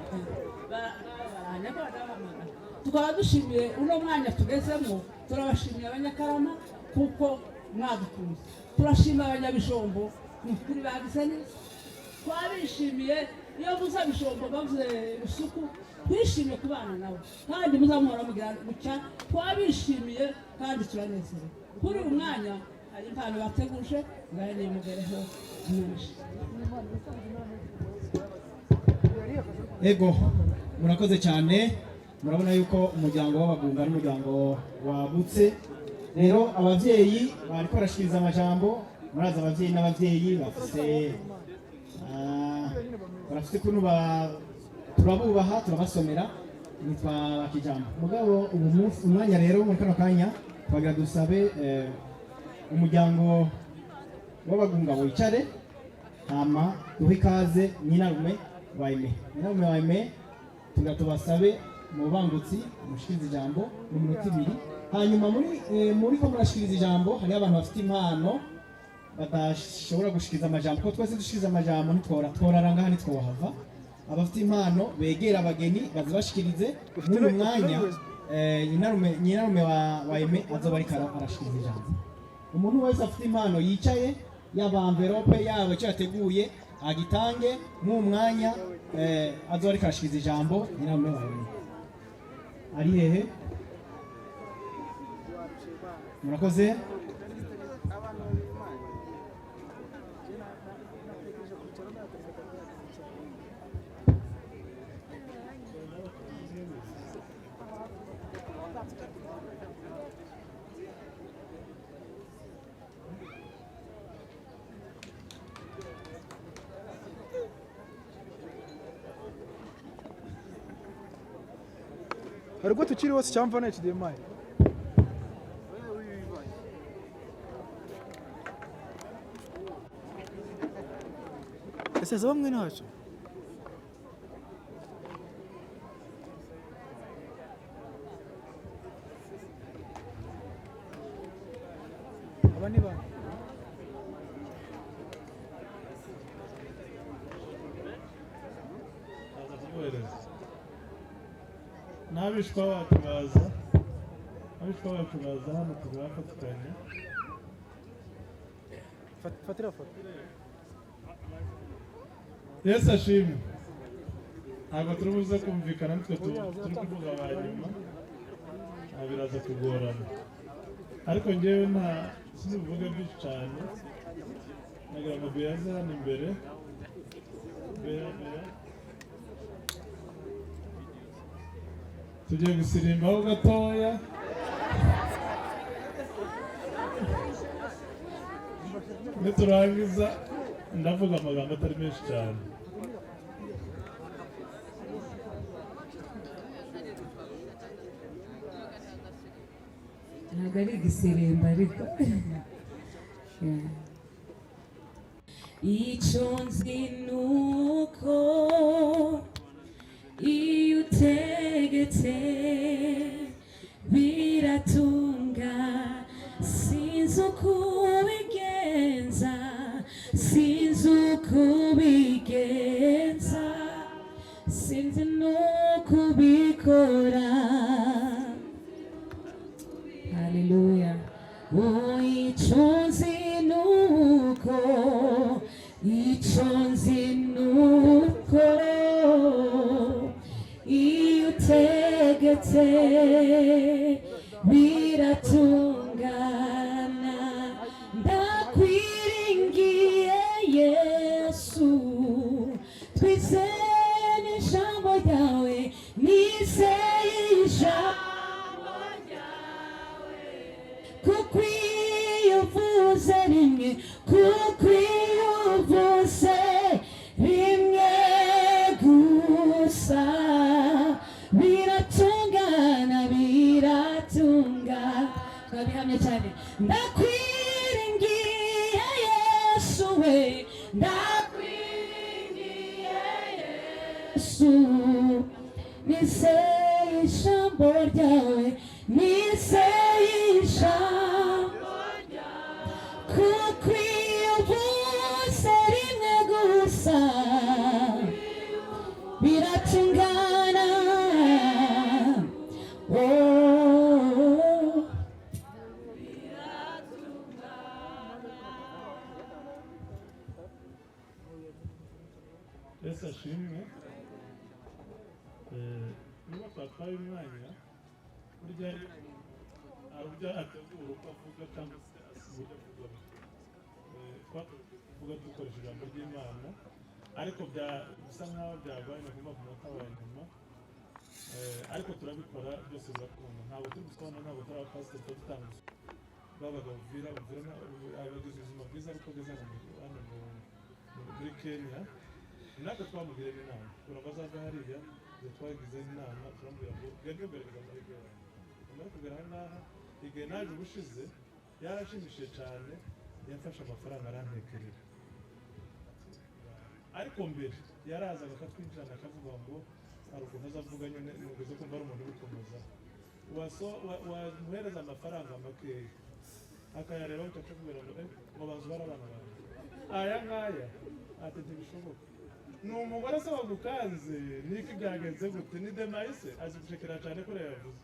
tukaba dushimiye uno mwanya tugezemo. Turabashimiye Abanyakarama kuko mwadukunze. Turashima Abanyabijombo, ni ukuri bagize neza, twabishimiye. Iyo muza Bijombo bavuze Rusuku, twishimiye kubana nabo kandi muzamuhora mugira gutya. Twabishimiye kandi turanezerewe. Kuri uyu mwanya hari impano bateguje, ngahe nimugereho nyinshi. Ego, murakoze cyane. Murabona yuko umuryango w'Abagunga n'umuryango wagutse. Rero ababyeyi bariko barashikiriza amajambo. Murazi ababyeyi n'ababyeyi bafise barafise ukuntu turabubaha, turabasomera. Nitwa Kijambo. Mugabo ubu munsi umwanya rero muri kano kanya twagira dusabe umuryango w'abagunga wicare, hama duhe ikaze nyinarume wa Aime. Nyinarume wa Aime tugira tubasabe mu bangutsi mushikirize ijambo mu minota 2. Hanyuma muri ko murashikiriza ijambo hariho abantu bafite impano badashobora gushikiriza amajambo, kuko twese dushikiriza amajambo ntitwora tworara ngaha ntitwohava. Abafite impano begera abageni bazibashikirize muri uyu mwanya. Nyinarume wa Aime azoba ariko arashikiriza ijambo. Umuntu wese afite impano yicaye, yaba envelope yaba icyo yateguye agitange mu mwanya azoba ariko arashikiriza ijambo. Nyinarume wa Aime ari hehe? Murakoze. Hari ubwo tukiri hose cyangwa na HDMI? Ese zaba mwene wacu? Aba ni bande? N'abishwa bacu baza hano tugafatikanya. Fatira foto. Yesu ashimwe. Ntabwo turi buze kumvikana nitwe turi kuvuga ba nyuma, biraza kugorana, ariko ngewe nta sinibuvuge byinshi cyane. Nagira ngo biyaze hano imbere. Bea tugiye gusirimbaho gatoya. Niturangiza ndavuga amagambo atari menshi cyane. Ntabwo ari igisirimba ariko icyo nzi ni uko iyo utegetse biratunga, sinzi uko ubigenza, sinzi uko ubigenza, sinzi n'uko ubikora. Haleluya. Icyo nzi ni uko, icyo nzi ni uko iyo utegetse biratungana. Ndakwiringiye Yesu, twizeye n'ijambo ryawe, nizeye ijambo ryawe, kuko iyo uvuze rimwe, kuko iyo uvuze rimwe gusa biratungana, biratungana. Twabihamye cyane. Ndakwiringiye Yesu we, ndakwiringiye Yesu, nizeye ijambo ryawe, nizeye ijambo ryawe, kuko iyo uvuze rimwe gusa biratungana. Oh. Yesu ashimwe. Niba twatwaye umwanya, burya hari uburyo ategura uko avuga cyangwa se uburyo avugamo. Twateguye kuvuga dukoresha ijambo ry'Imana, ariko bisa nkaho byabaye ni ukuvuga ku munota wa nyuma. Ariko turabikora byose birakunda. Ntabwo turi gusobanura, ntabwo turi abapasiteri, tuba dutanga babaga Uvira, abagize ubuzima bwiza ariko ageze hano muri Kenya. Natwe twamugiremo inama kugira ngo azave hariya Igihe twagize inama turamubwira ngo genge kugerageza amahirwe yawe. Nyuma yo kugera aha ngaha, igihe naje ubushize yarashimishije cyane, yafashe amafaranga arantekerera. Ariko mbere yarazaga akatwinjirana akavuga ngo hari ukuntu azavuga nyine, nugeze kumva ari umuntu ubikomeza, wamuhereza amafaranga makeya akayareba gutya akakubwira ngo ngo banza ubare abana bawe aya ngaya, ati ntibishoboka. Ni umugore se wagukanze niki, byagenze gute? Ni demayise azi gushekera cyane kuriya yavuze,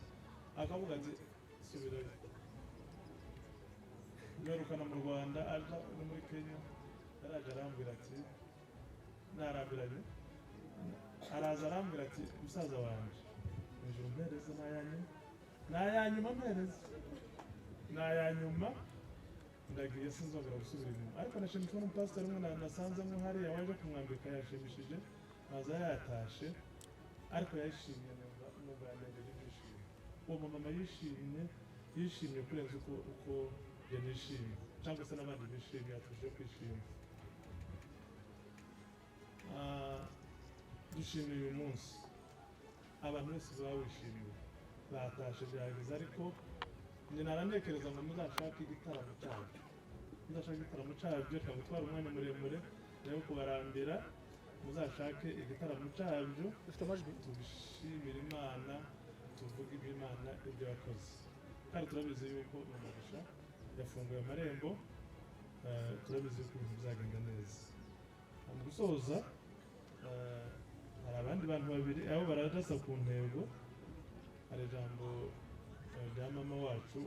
akavuga ati subirayo. Ngarukana mu Rwanda aja no muri Kenya, yaraje arambwira ati narambiranye, araza arambwira ati musaza wanjye ijuru mpereze n'ayanyuma, n'ayanyuma mpereze n'ayanyuma, ndagiye sinzongera gusubira inyuma. Ariko nashimishijwe n'umupasiteri umwe nasanzemo hariya waje kumwambika, yashimishije maze yatashe, ariko yayishimye numva yanengeje ibyishimo. Uwo mumama yishimye, yishimye kurenza uko njye nishimye cyangwa se n'abandi bishimye, yatuje kwishima. Dushimiye uyu munsi abantu bose bawishimiye, batashe byageze. Ariko njye naranekereza ngo muzashake igitaramo cyabyo, muzashake igitaramo cyabyo, reka gutwara umwanya muremure nawe kubarambira, muzashake igitaramo cyabyo tubishimire Imana, tuvuge iby'Imana ibyo yakoze. Kandi turabizi yuko ni umugisha, yafunguye amarembo, turabizi yuko ibintu bizagenda neza. Mu gusoza hari abandi bantu babiri abo bararasa ku ntego. Hari ijambo rya mama wacu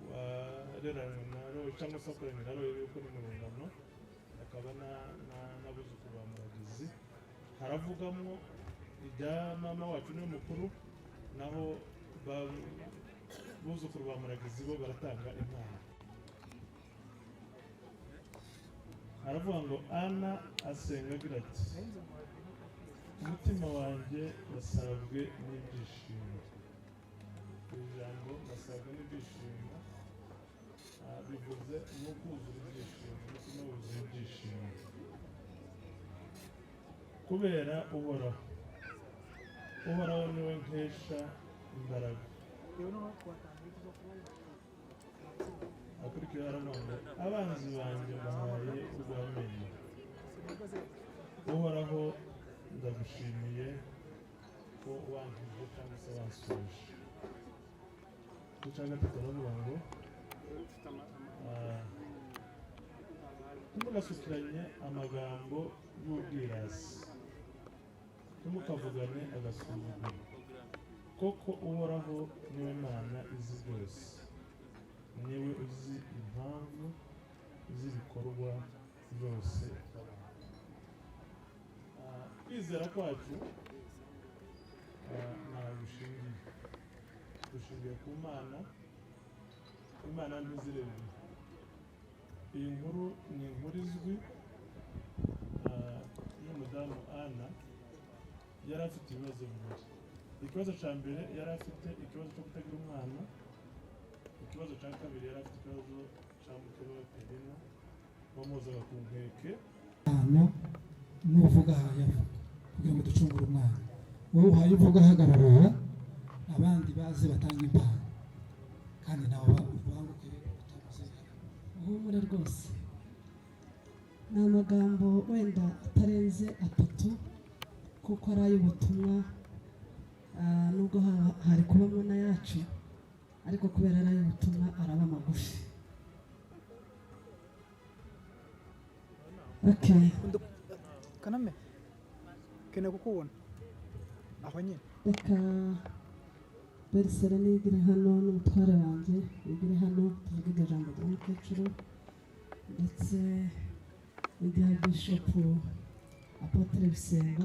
wareranywe na Roy cyangwa se wakoranye na Roy yuko ni mu rungano, akaba n'abuzukuru ba Muragizi. Haravugamo ibya mama wacu niwe mukuru, naho buzukuru ba Muragizi bo baratanga impano. Aravuga ngo Ana asenga agira ati umutima wanjye wasabwe n'ibyishimo. Iri jambo wasabwe n'ibyishimo bivuze no kuzura ibyishimo, umutima wuzuye ibyishimo kubera Uhoraho. Uhoraho niwe nkesha imbaraga. Akurikiye aravuga ngo abanzi banjye mbahaye urw'amenyo, Uhoraho ndagushimiye ko wankije cyangwa se wansuje. Icya gatatu aravuga ngo ntimugasukiranye amagambo y'ubwirasi, ntimukavugane agasuzuguro, koko Uhoraho niwe Mana izi byose, niwe uzi impamvu z'ibikorwa byose. Kwizera kwacu ntaho gushingiye, gushingiye ku Mana. Imana ntizireba. Iyi nkuru ni inkuru izwi y'umudamu Ana. Yari afite ibibazo bibiri. Ikibazo cya mbere yari afite ikibazo cyo kutagira umwana. Ikibazo cya kabiri yari afite ikibazo cya mukeba we Penina wamuzaga ku nkeke. N'uvuga yavuga kugira ngo ducungure umwana, wowe uhaye uvuga ahagarara, abandi baze batanga impano, kandi nawe ubanguke utavuze. Uhumure rwose, ni amagambo wenda atarenze atatu kuko ari ay'ubutumwa, nubwo hari kubamo n'ayacu, ariko kubera ari ay'ubutumwa araba magufi. Okay. Kaname kene kukubona aho nyine. Reka Berisere nigire hano n'umutware wanjye nigire hano, tuvuge iryo jambo rya mukecuru ndetse n'irya Bishopu Apotre Bisengo.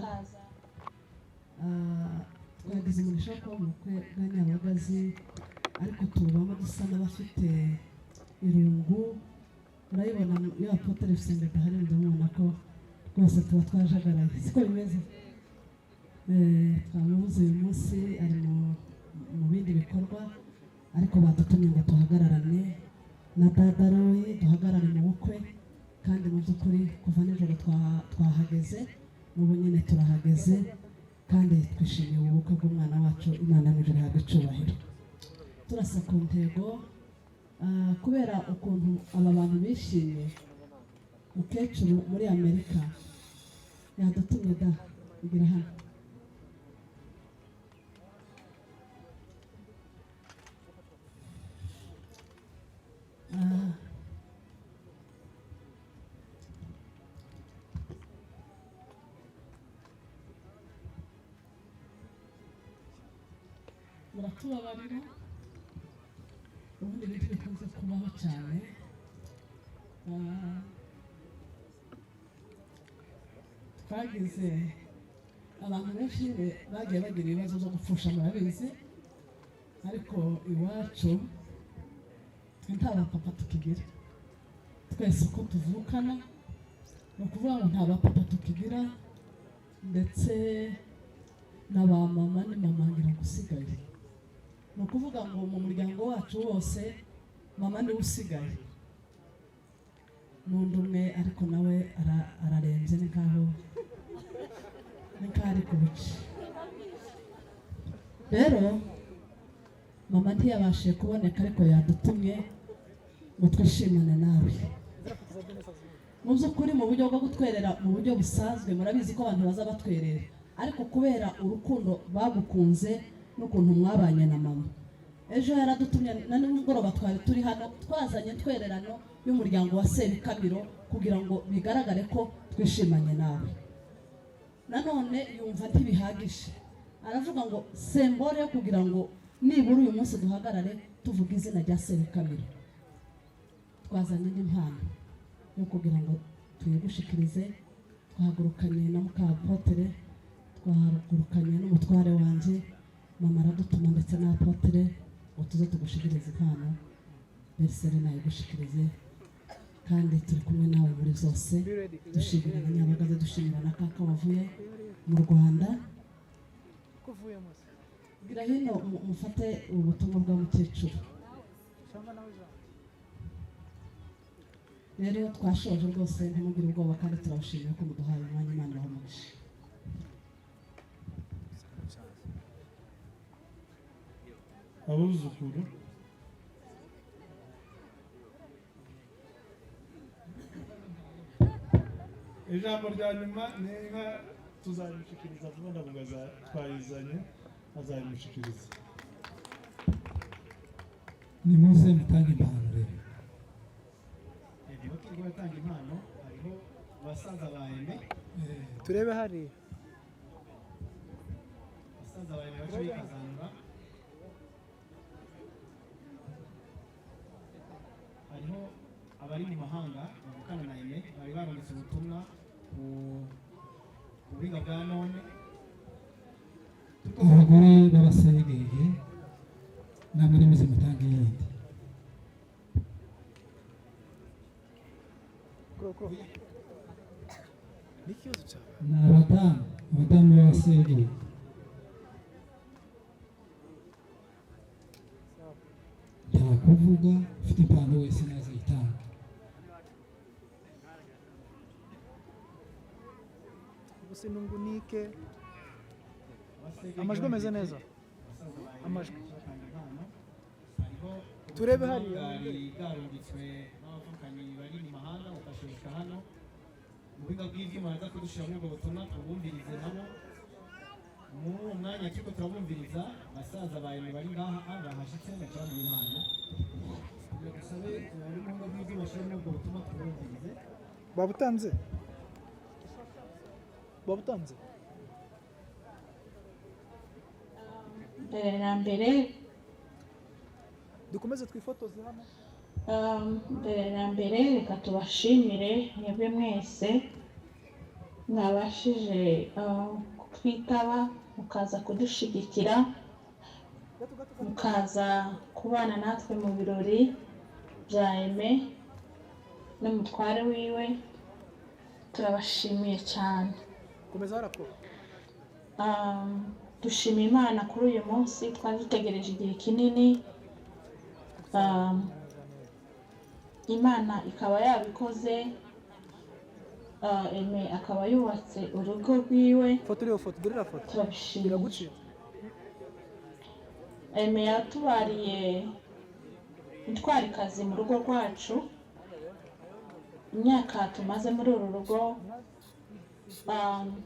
Twagize umugisha wo kuba mu bukwe bwa Nyabagazi, ariko tubamo dusa n'abafite irungu. Murabibona iyo Apotre Bisengo adahari ndamubona ko rwose tuba twajagaraye, siko bimeze. Twamubuze uyu munsi ari mu bindi bikorwa, ariko badutumye ngo tuhagararane na Dada Roy, duhagarare mu bukwe. Kandi mu by'ukuri kuva nijoro twahageze, N'ubu nyine turahageze kandi twishimiye ubukwe bw'umwana wacu. Imana y'ijuru ihabwe icyubahiro. Turasa ku ntego, kubera ukuntu aba bantu bishimye. Mukecuru muri Amerika yadutumye da igira hano. Muratubabarira, ubundi ibintu bikunze kubaho cyane. Twagize abantu benshi bagiye bagira ibibazo byo gupfusha, murabizi, ariko iwacu twe nta bapapa tukigira. Twese uko tuvukana, ni ukuvuga ngo nta bapapa tukigira, ndetse na ba mama ni mama ngira ngo usigaye. Ni ukuvuga ngo mu muryango wacu wose mama niwe usigaye, n'undi umwe ariko nawe ararembye, ni nkaho ari ku bice. Rero mama ntiyabashije kuboneka, ariko yadutumye ngo twishimane nawe. Mu by'ukuri mu buryo bwo gutwerera mu buryo busanzwe, murabizi ko abantu baza batwerera, ariko kubera urukundo bagukunze n'ukuntu mwabanye na mama, ejo yaradutumye na nimugoroba twari turi hano twazanye twererano y'umuryango wa Sebikamiro kugira ngo bigaragare ko twishimanye nawe. Nanone yumva ntibihagije, aravuga ngo sembore kugira ngo nibura uyu munsi duhagarare tuvuga izina rya Sebikamiro. Twazanye n'impano yo kugira ngo tuyigushikirize. Twahagurukanye na mukapotere, twahagurukanye n'umutware wanjye, mama aradutuma ndetse na apotere ngo tuze tugushikirize impano. Bersere nayigushikirize, kandi turi kumwe nawe muri zose. Dushimira na Nyabagaze, dushimira na kaka wavuye mu Rwanda. Gira hino mufate ubutumwa bwa mukecuru. Rero twashoje rwose, ntimugire ubwoba, kandi turabashimira ko muduhaye umwanya. Imana ibahe umugisha. Abuzukuru ijambo rya nyuma ni inka tuzayimushikiriza vuba, ndavuga twayizanye, azayimushikiriza. Nimuze mutange impano rero. Niba turi gutanga impano, hariho basaza ba Aime. Turebe hariya basaza ba Aime bace bikazanura. Hariho abari mu mahanga bavukana na Aime bari barungitse ubutumwa ku buhinga bwa none. Abagore b'abasegege namwe nimuze mutange iyindi. Ni abadamu, abadamu b'abasegege. Nta kuvuga, ufite impano wese naze ayitanga. Usinungunike, amajwi ameze neza, amajwi turebe hariya. Bwari bwarungitswe n'abavukanyi bari mu mahanga bukashirika hano mu buhinga bw'ivyuma, baza kudushira muri ubwo butumwa tubumvirize nabo. Muri uwo mwanya turiko turabumviriza, basaza ba Aime bari ngaha bahashitse baca mu impano. Kugira dusabe bari mu buhinga bw'ivyuma bashire muri ubwo butumwa tubumvirize. Babutanze, babutanze. Mbere na mbere dukomeze twifotoze hano. Mbere na mbere reka tubashimire mwebwe mwese mwabashije kutwitaba, mukaza kudushigikira, mukaza kubana natwe mu birori bya Aime n'umutware wiwe. Turabashimiye cyane. Komeza harapfa. Dushima Imana kuri uyu munsi twari dutegereje igihe kinini, Imana ikaba yabikoze. Aime akaba yubatse urugo rwiwe. Foto iriho, foto dore foto. Turabishimiye. Aime yatubariye intwarikazi mu rugo rwacu. Imyaka tumaze muri uru rugo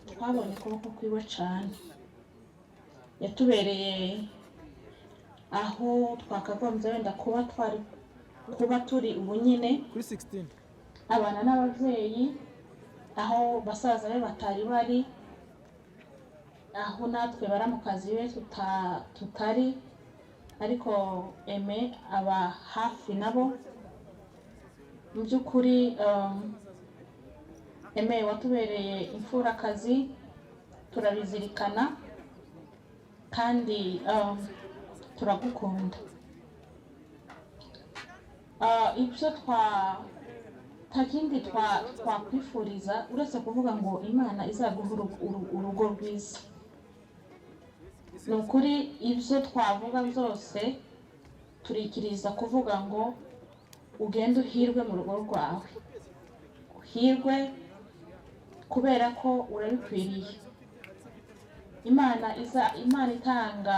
twabonye ukuboko kwiwe cyane, yatubereye aho twakagombye wenda kuba twari kuba turi ubu nyine. Kuri 16 abana n'ababyeyi aho basaza be batari bari, aho natwe baramukazi be tutari, ariko Aime aba hafi nabo. Mu by'ukuri Aime watubereye imfurakazi, turabizirikana kandi turagukunda. Ibyo nta kindi twakwifuriza uretse kuvuga ngo Imana izaguha urugo rwiza. Ni ukuri ibyo twavuga byose turikiriza kuvuga ngo ugende uhirwe mu rugo rwawe, uhirwe kubera ko urabikwiriye. Imana iza, Imana itanga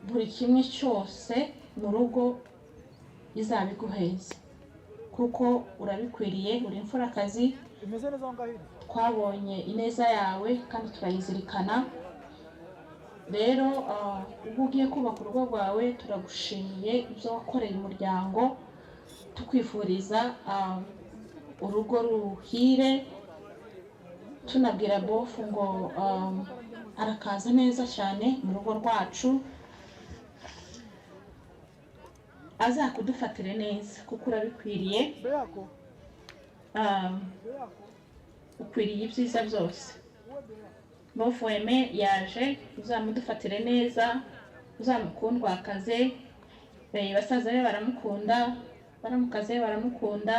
buri kimwe cyose mu rugo, izabiguheza kuko urabikwiriye, uri imfurakazi. Imeze neza aho ngaho iri. Twabonye ineza yawe kandi turayizirikana. Rero ubwo ugiye kubaka urugo rwawe, turagushimiye ibyo wakoreye umuryango, tukwifuriza urugo ruhire. Tunabwira bofu ngo arakaza neza cyane mu rugo rwacu, azakudufatire neza kuko urabikwiriye. Ukwiriye ibyiza byose. Bofu Aime yaje, uzamudufatire neza, uzamukundwakaze. Basaza be baramukunda, baramukaze be baramukunda,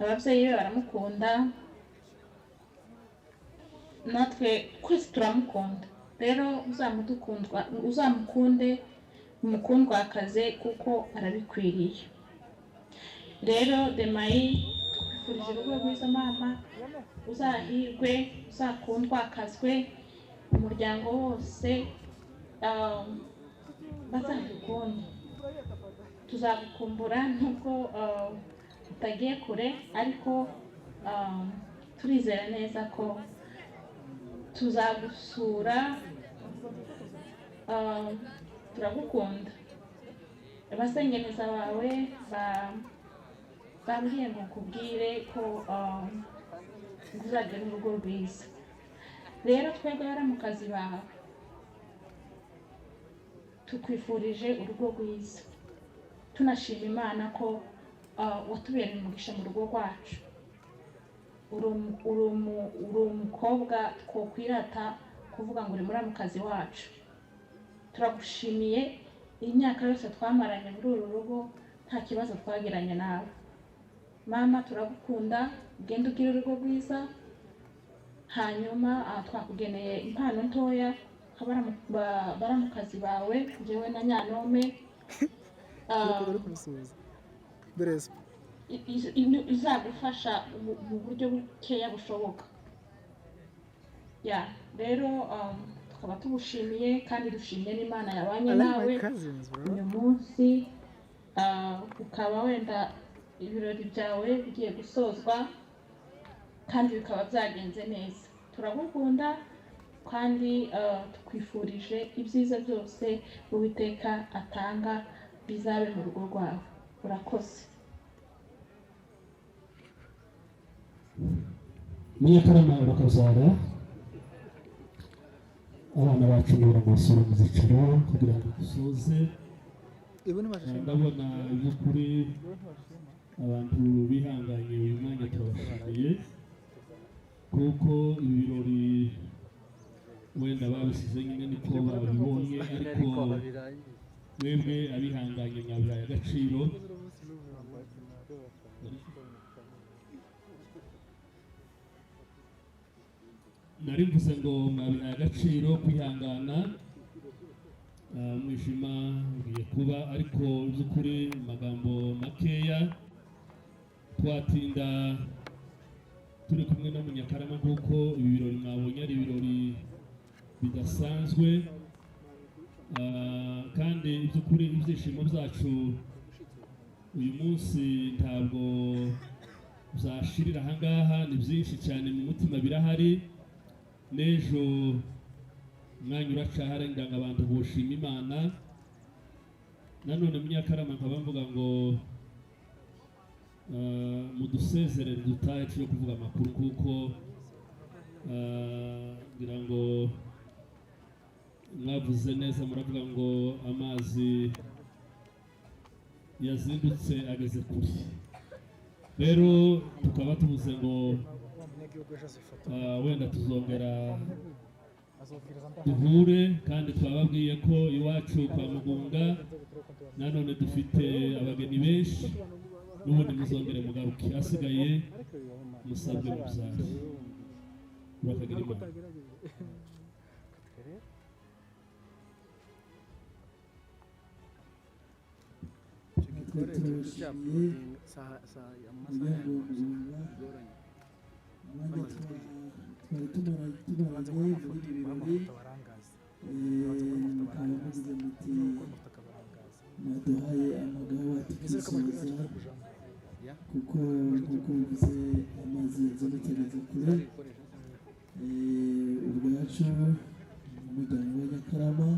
ababyeyi be baramukunda, natwe twese turamukunda. Rero uzamudukundwa, uzamukunde, umukundwakaze kuko arabikwiriye. Rero Demayi, tukwifurije urugo rwiza mama, uzahirwe, uzakundwakazwe, umuryango wose bazagukunde. Tuzagukumbura nubwo utagiye kure, ariko turizera neza ko tuzagusura. Turagukunda. Abasengeneza bawe bambwiye ngo nkubwire ko uzagira urugo rwiza. Rero twebwe baramukazi bawe tukwifurije urugo rwiza, tunashima Imana ko watubereye umugisha mu rugo rwacu. Uri umukobwa twokwirata kuvuga ngo uri muramukazi wacu. Turagushimiye imyaka yose twamaranye muri uru rugo, nta kibazo twagiranye nawe. Mama, turagukunda, ugende ugire urugo rwiza. Hanyuma twakugeneye impano ntoya nka baramukazi bawe, njyewe na Nyanome, Uri kumusuhuza dore. Izagufasha mu buryo bukeya bushoboka. Ya rero tukaba tugushimiye kandi dushimiye n'Imana yabanye I like nawe my cousins, bro. uyu munsi, ukaba wenda ibirori byawe bigiye gusozwa kandi bikaba byagenze neza. Turagukunda kandi tukwifurije ibyiza byose Uwiteka atanga bizabe mu rugo rwawe. Urakoze. Munyakarama, urakabyara. Abana bacu nibura ngo mu zicaro kugira ngo dusoze. Ibu ntibashima. Ndabona by'ukuri abantu bihanganye uyu mwanya, turabashimiye kuko ibi birori wenda babisize nyine niko babibonye, ariko mwebwe abihanganye mwabihaye agaciro. Nari mvuze ngo mwabihaye agaciro kwihangana. Umwijima ugiye kuba, ariko by'ukuri mu magambo makeya twatinda. Turi kumwe no Munyakarama, kuko ibi birori mwabonye ari ibirori bidasanzwe. Kandi iby'ukuri ibyishimo byacu uyu munsi ntabwo byashirira ahangaha, ni byinshi cyane mu mutima birahari. N'ejo umwanya uracahari ngira ngo abantu boshima Imana. Nanone Munyakarama nkaba mvuga ngo mudusezerere dutahe tuje kuvuga amakuru, kuko ngira ngo mwavuze neza, muravuga ngo amazi yazindutse ageze kure. Rero tukaba tuvuze ngo wenda tuzongera duhure, kandi twababwiye ko iwacu kwa Mugunga nanone dufite abageni benshi, n'ubundi muzongere mugaruke, asigaye musabwe mubyare. Urakagira Imana. Turabashimiye umuryango wa Mugunga, umwanya twari tumaranye muri ibi birori, mukaba mugize muti mwaduhaye amagawa tukisoza, kuko nk'uko bivuze amazi yazindutse ageze kure. Ubwacu mu muryango wa Nyakarama.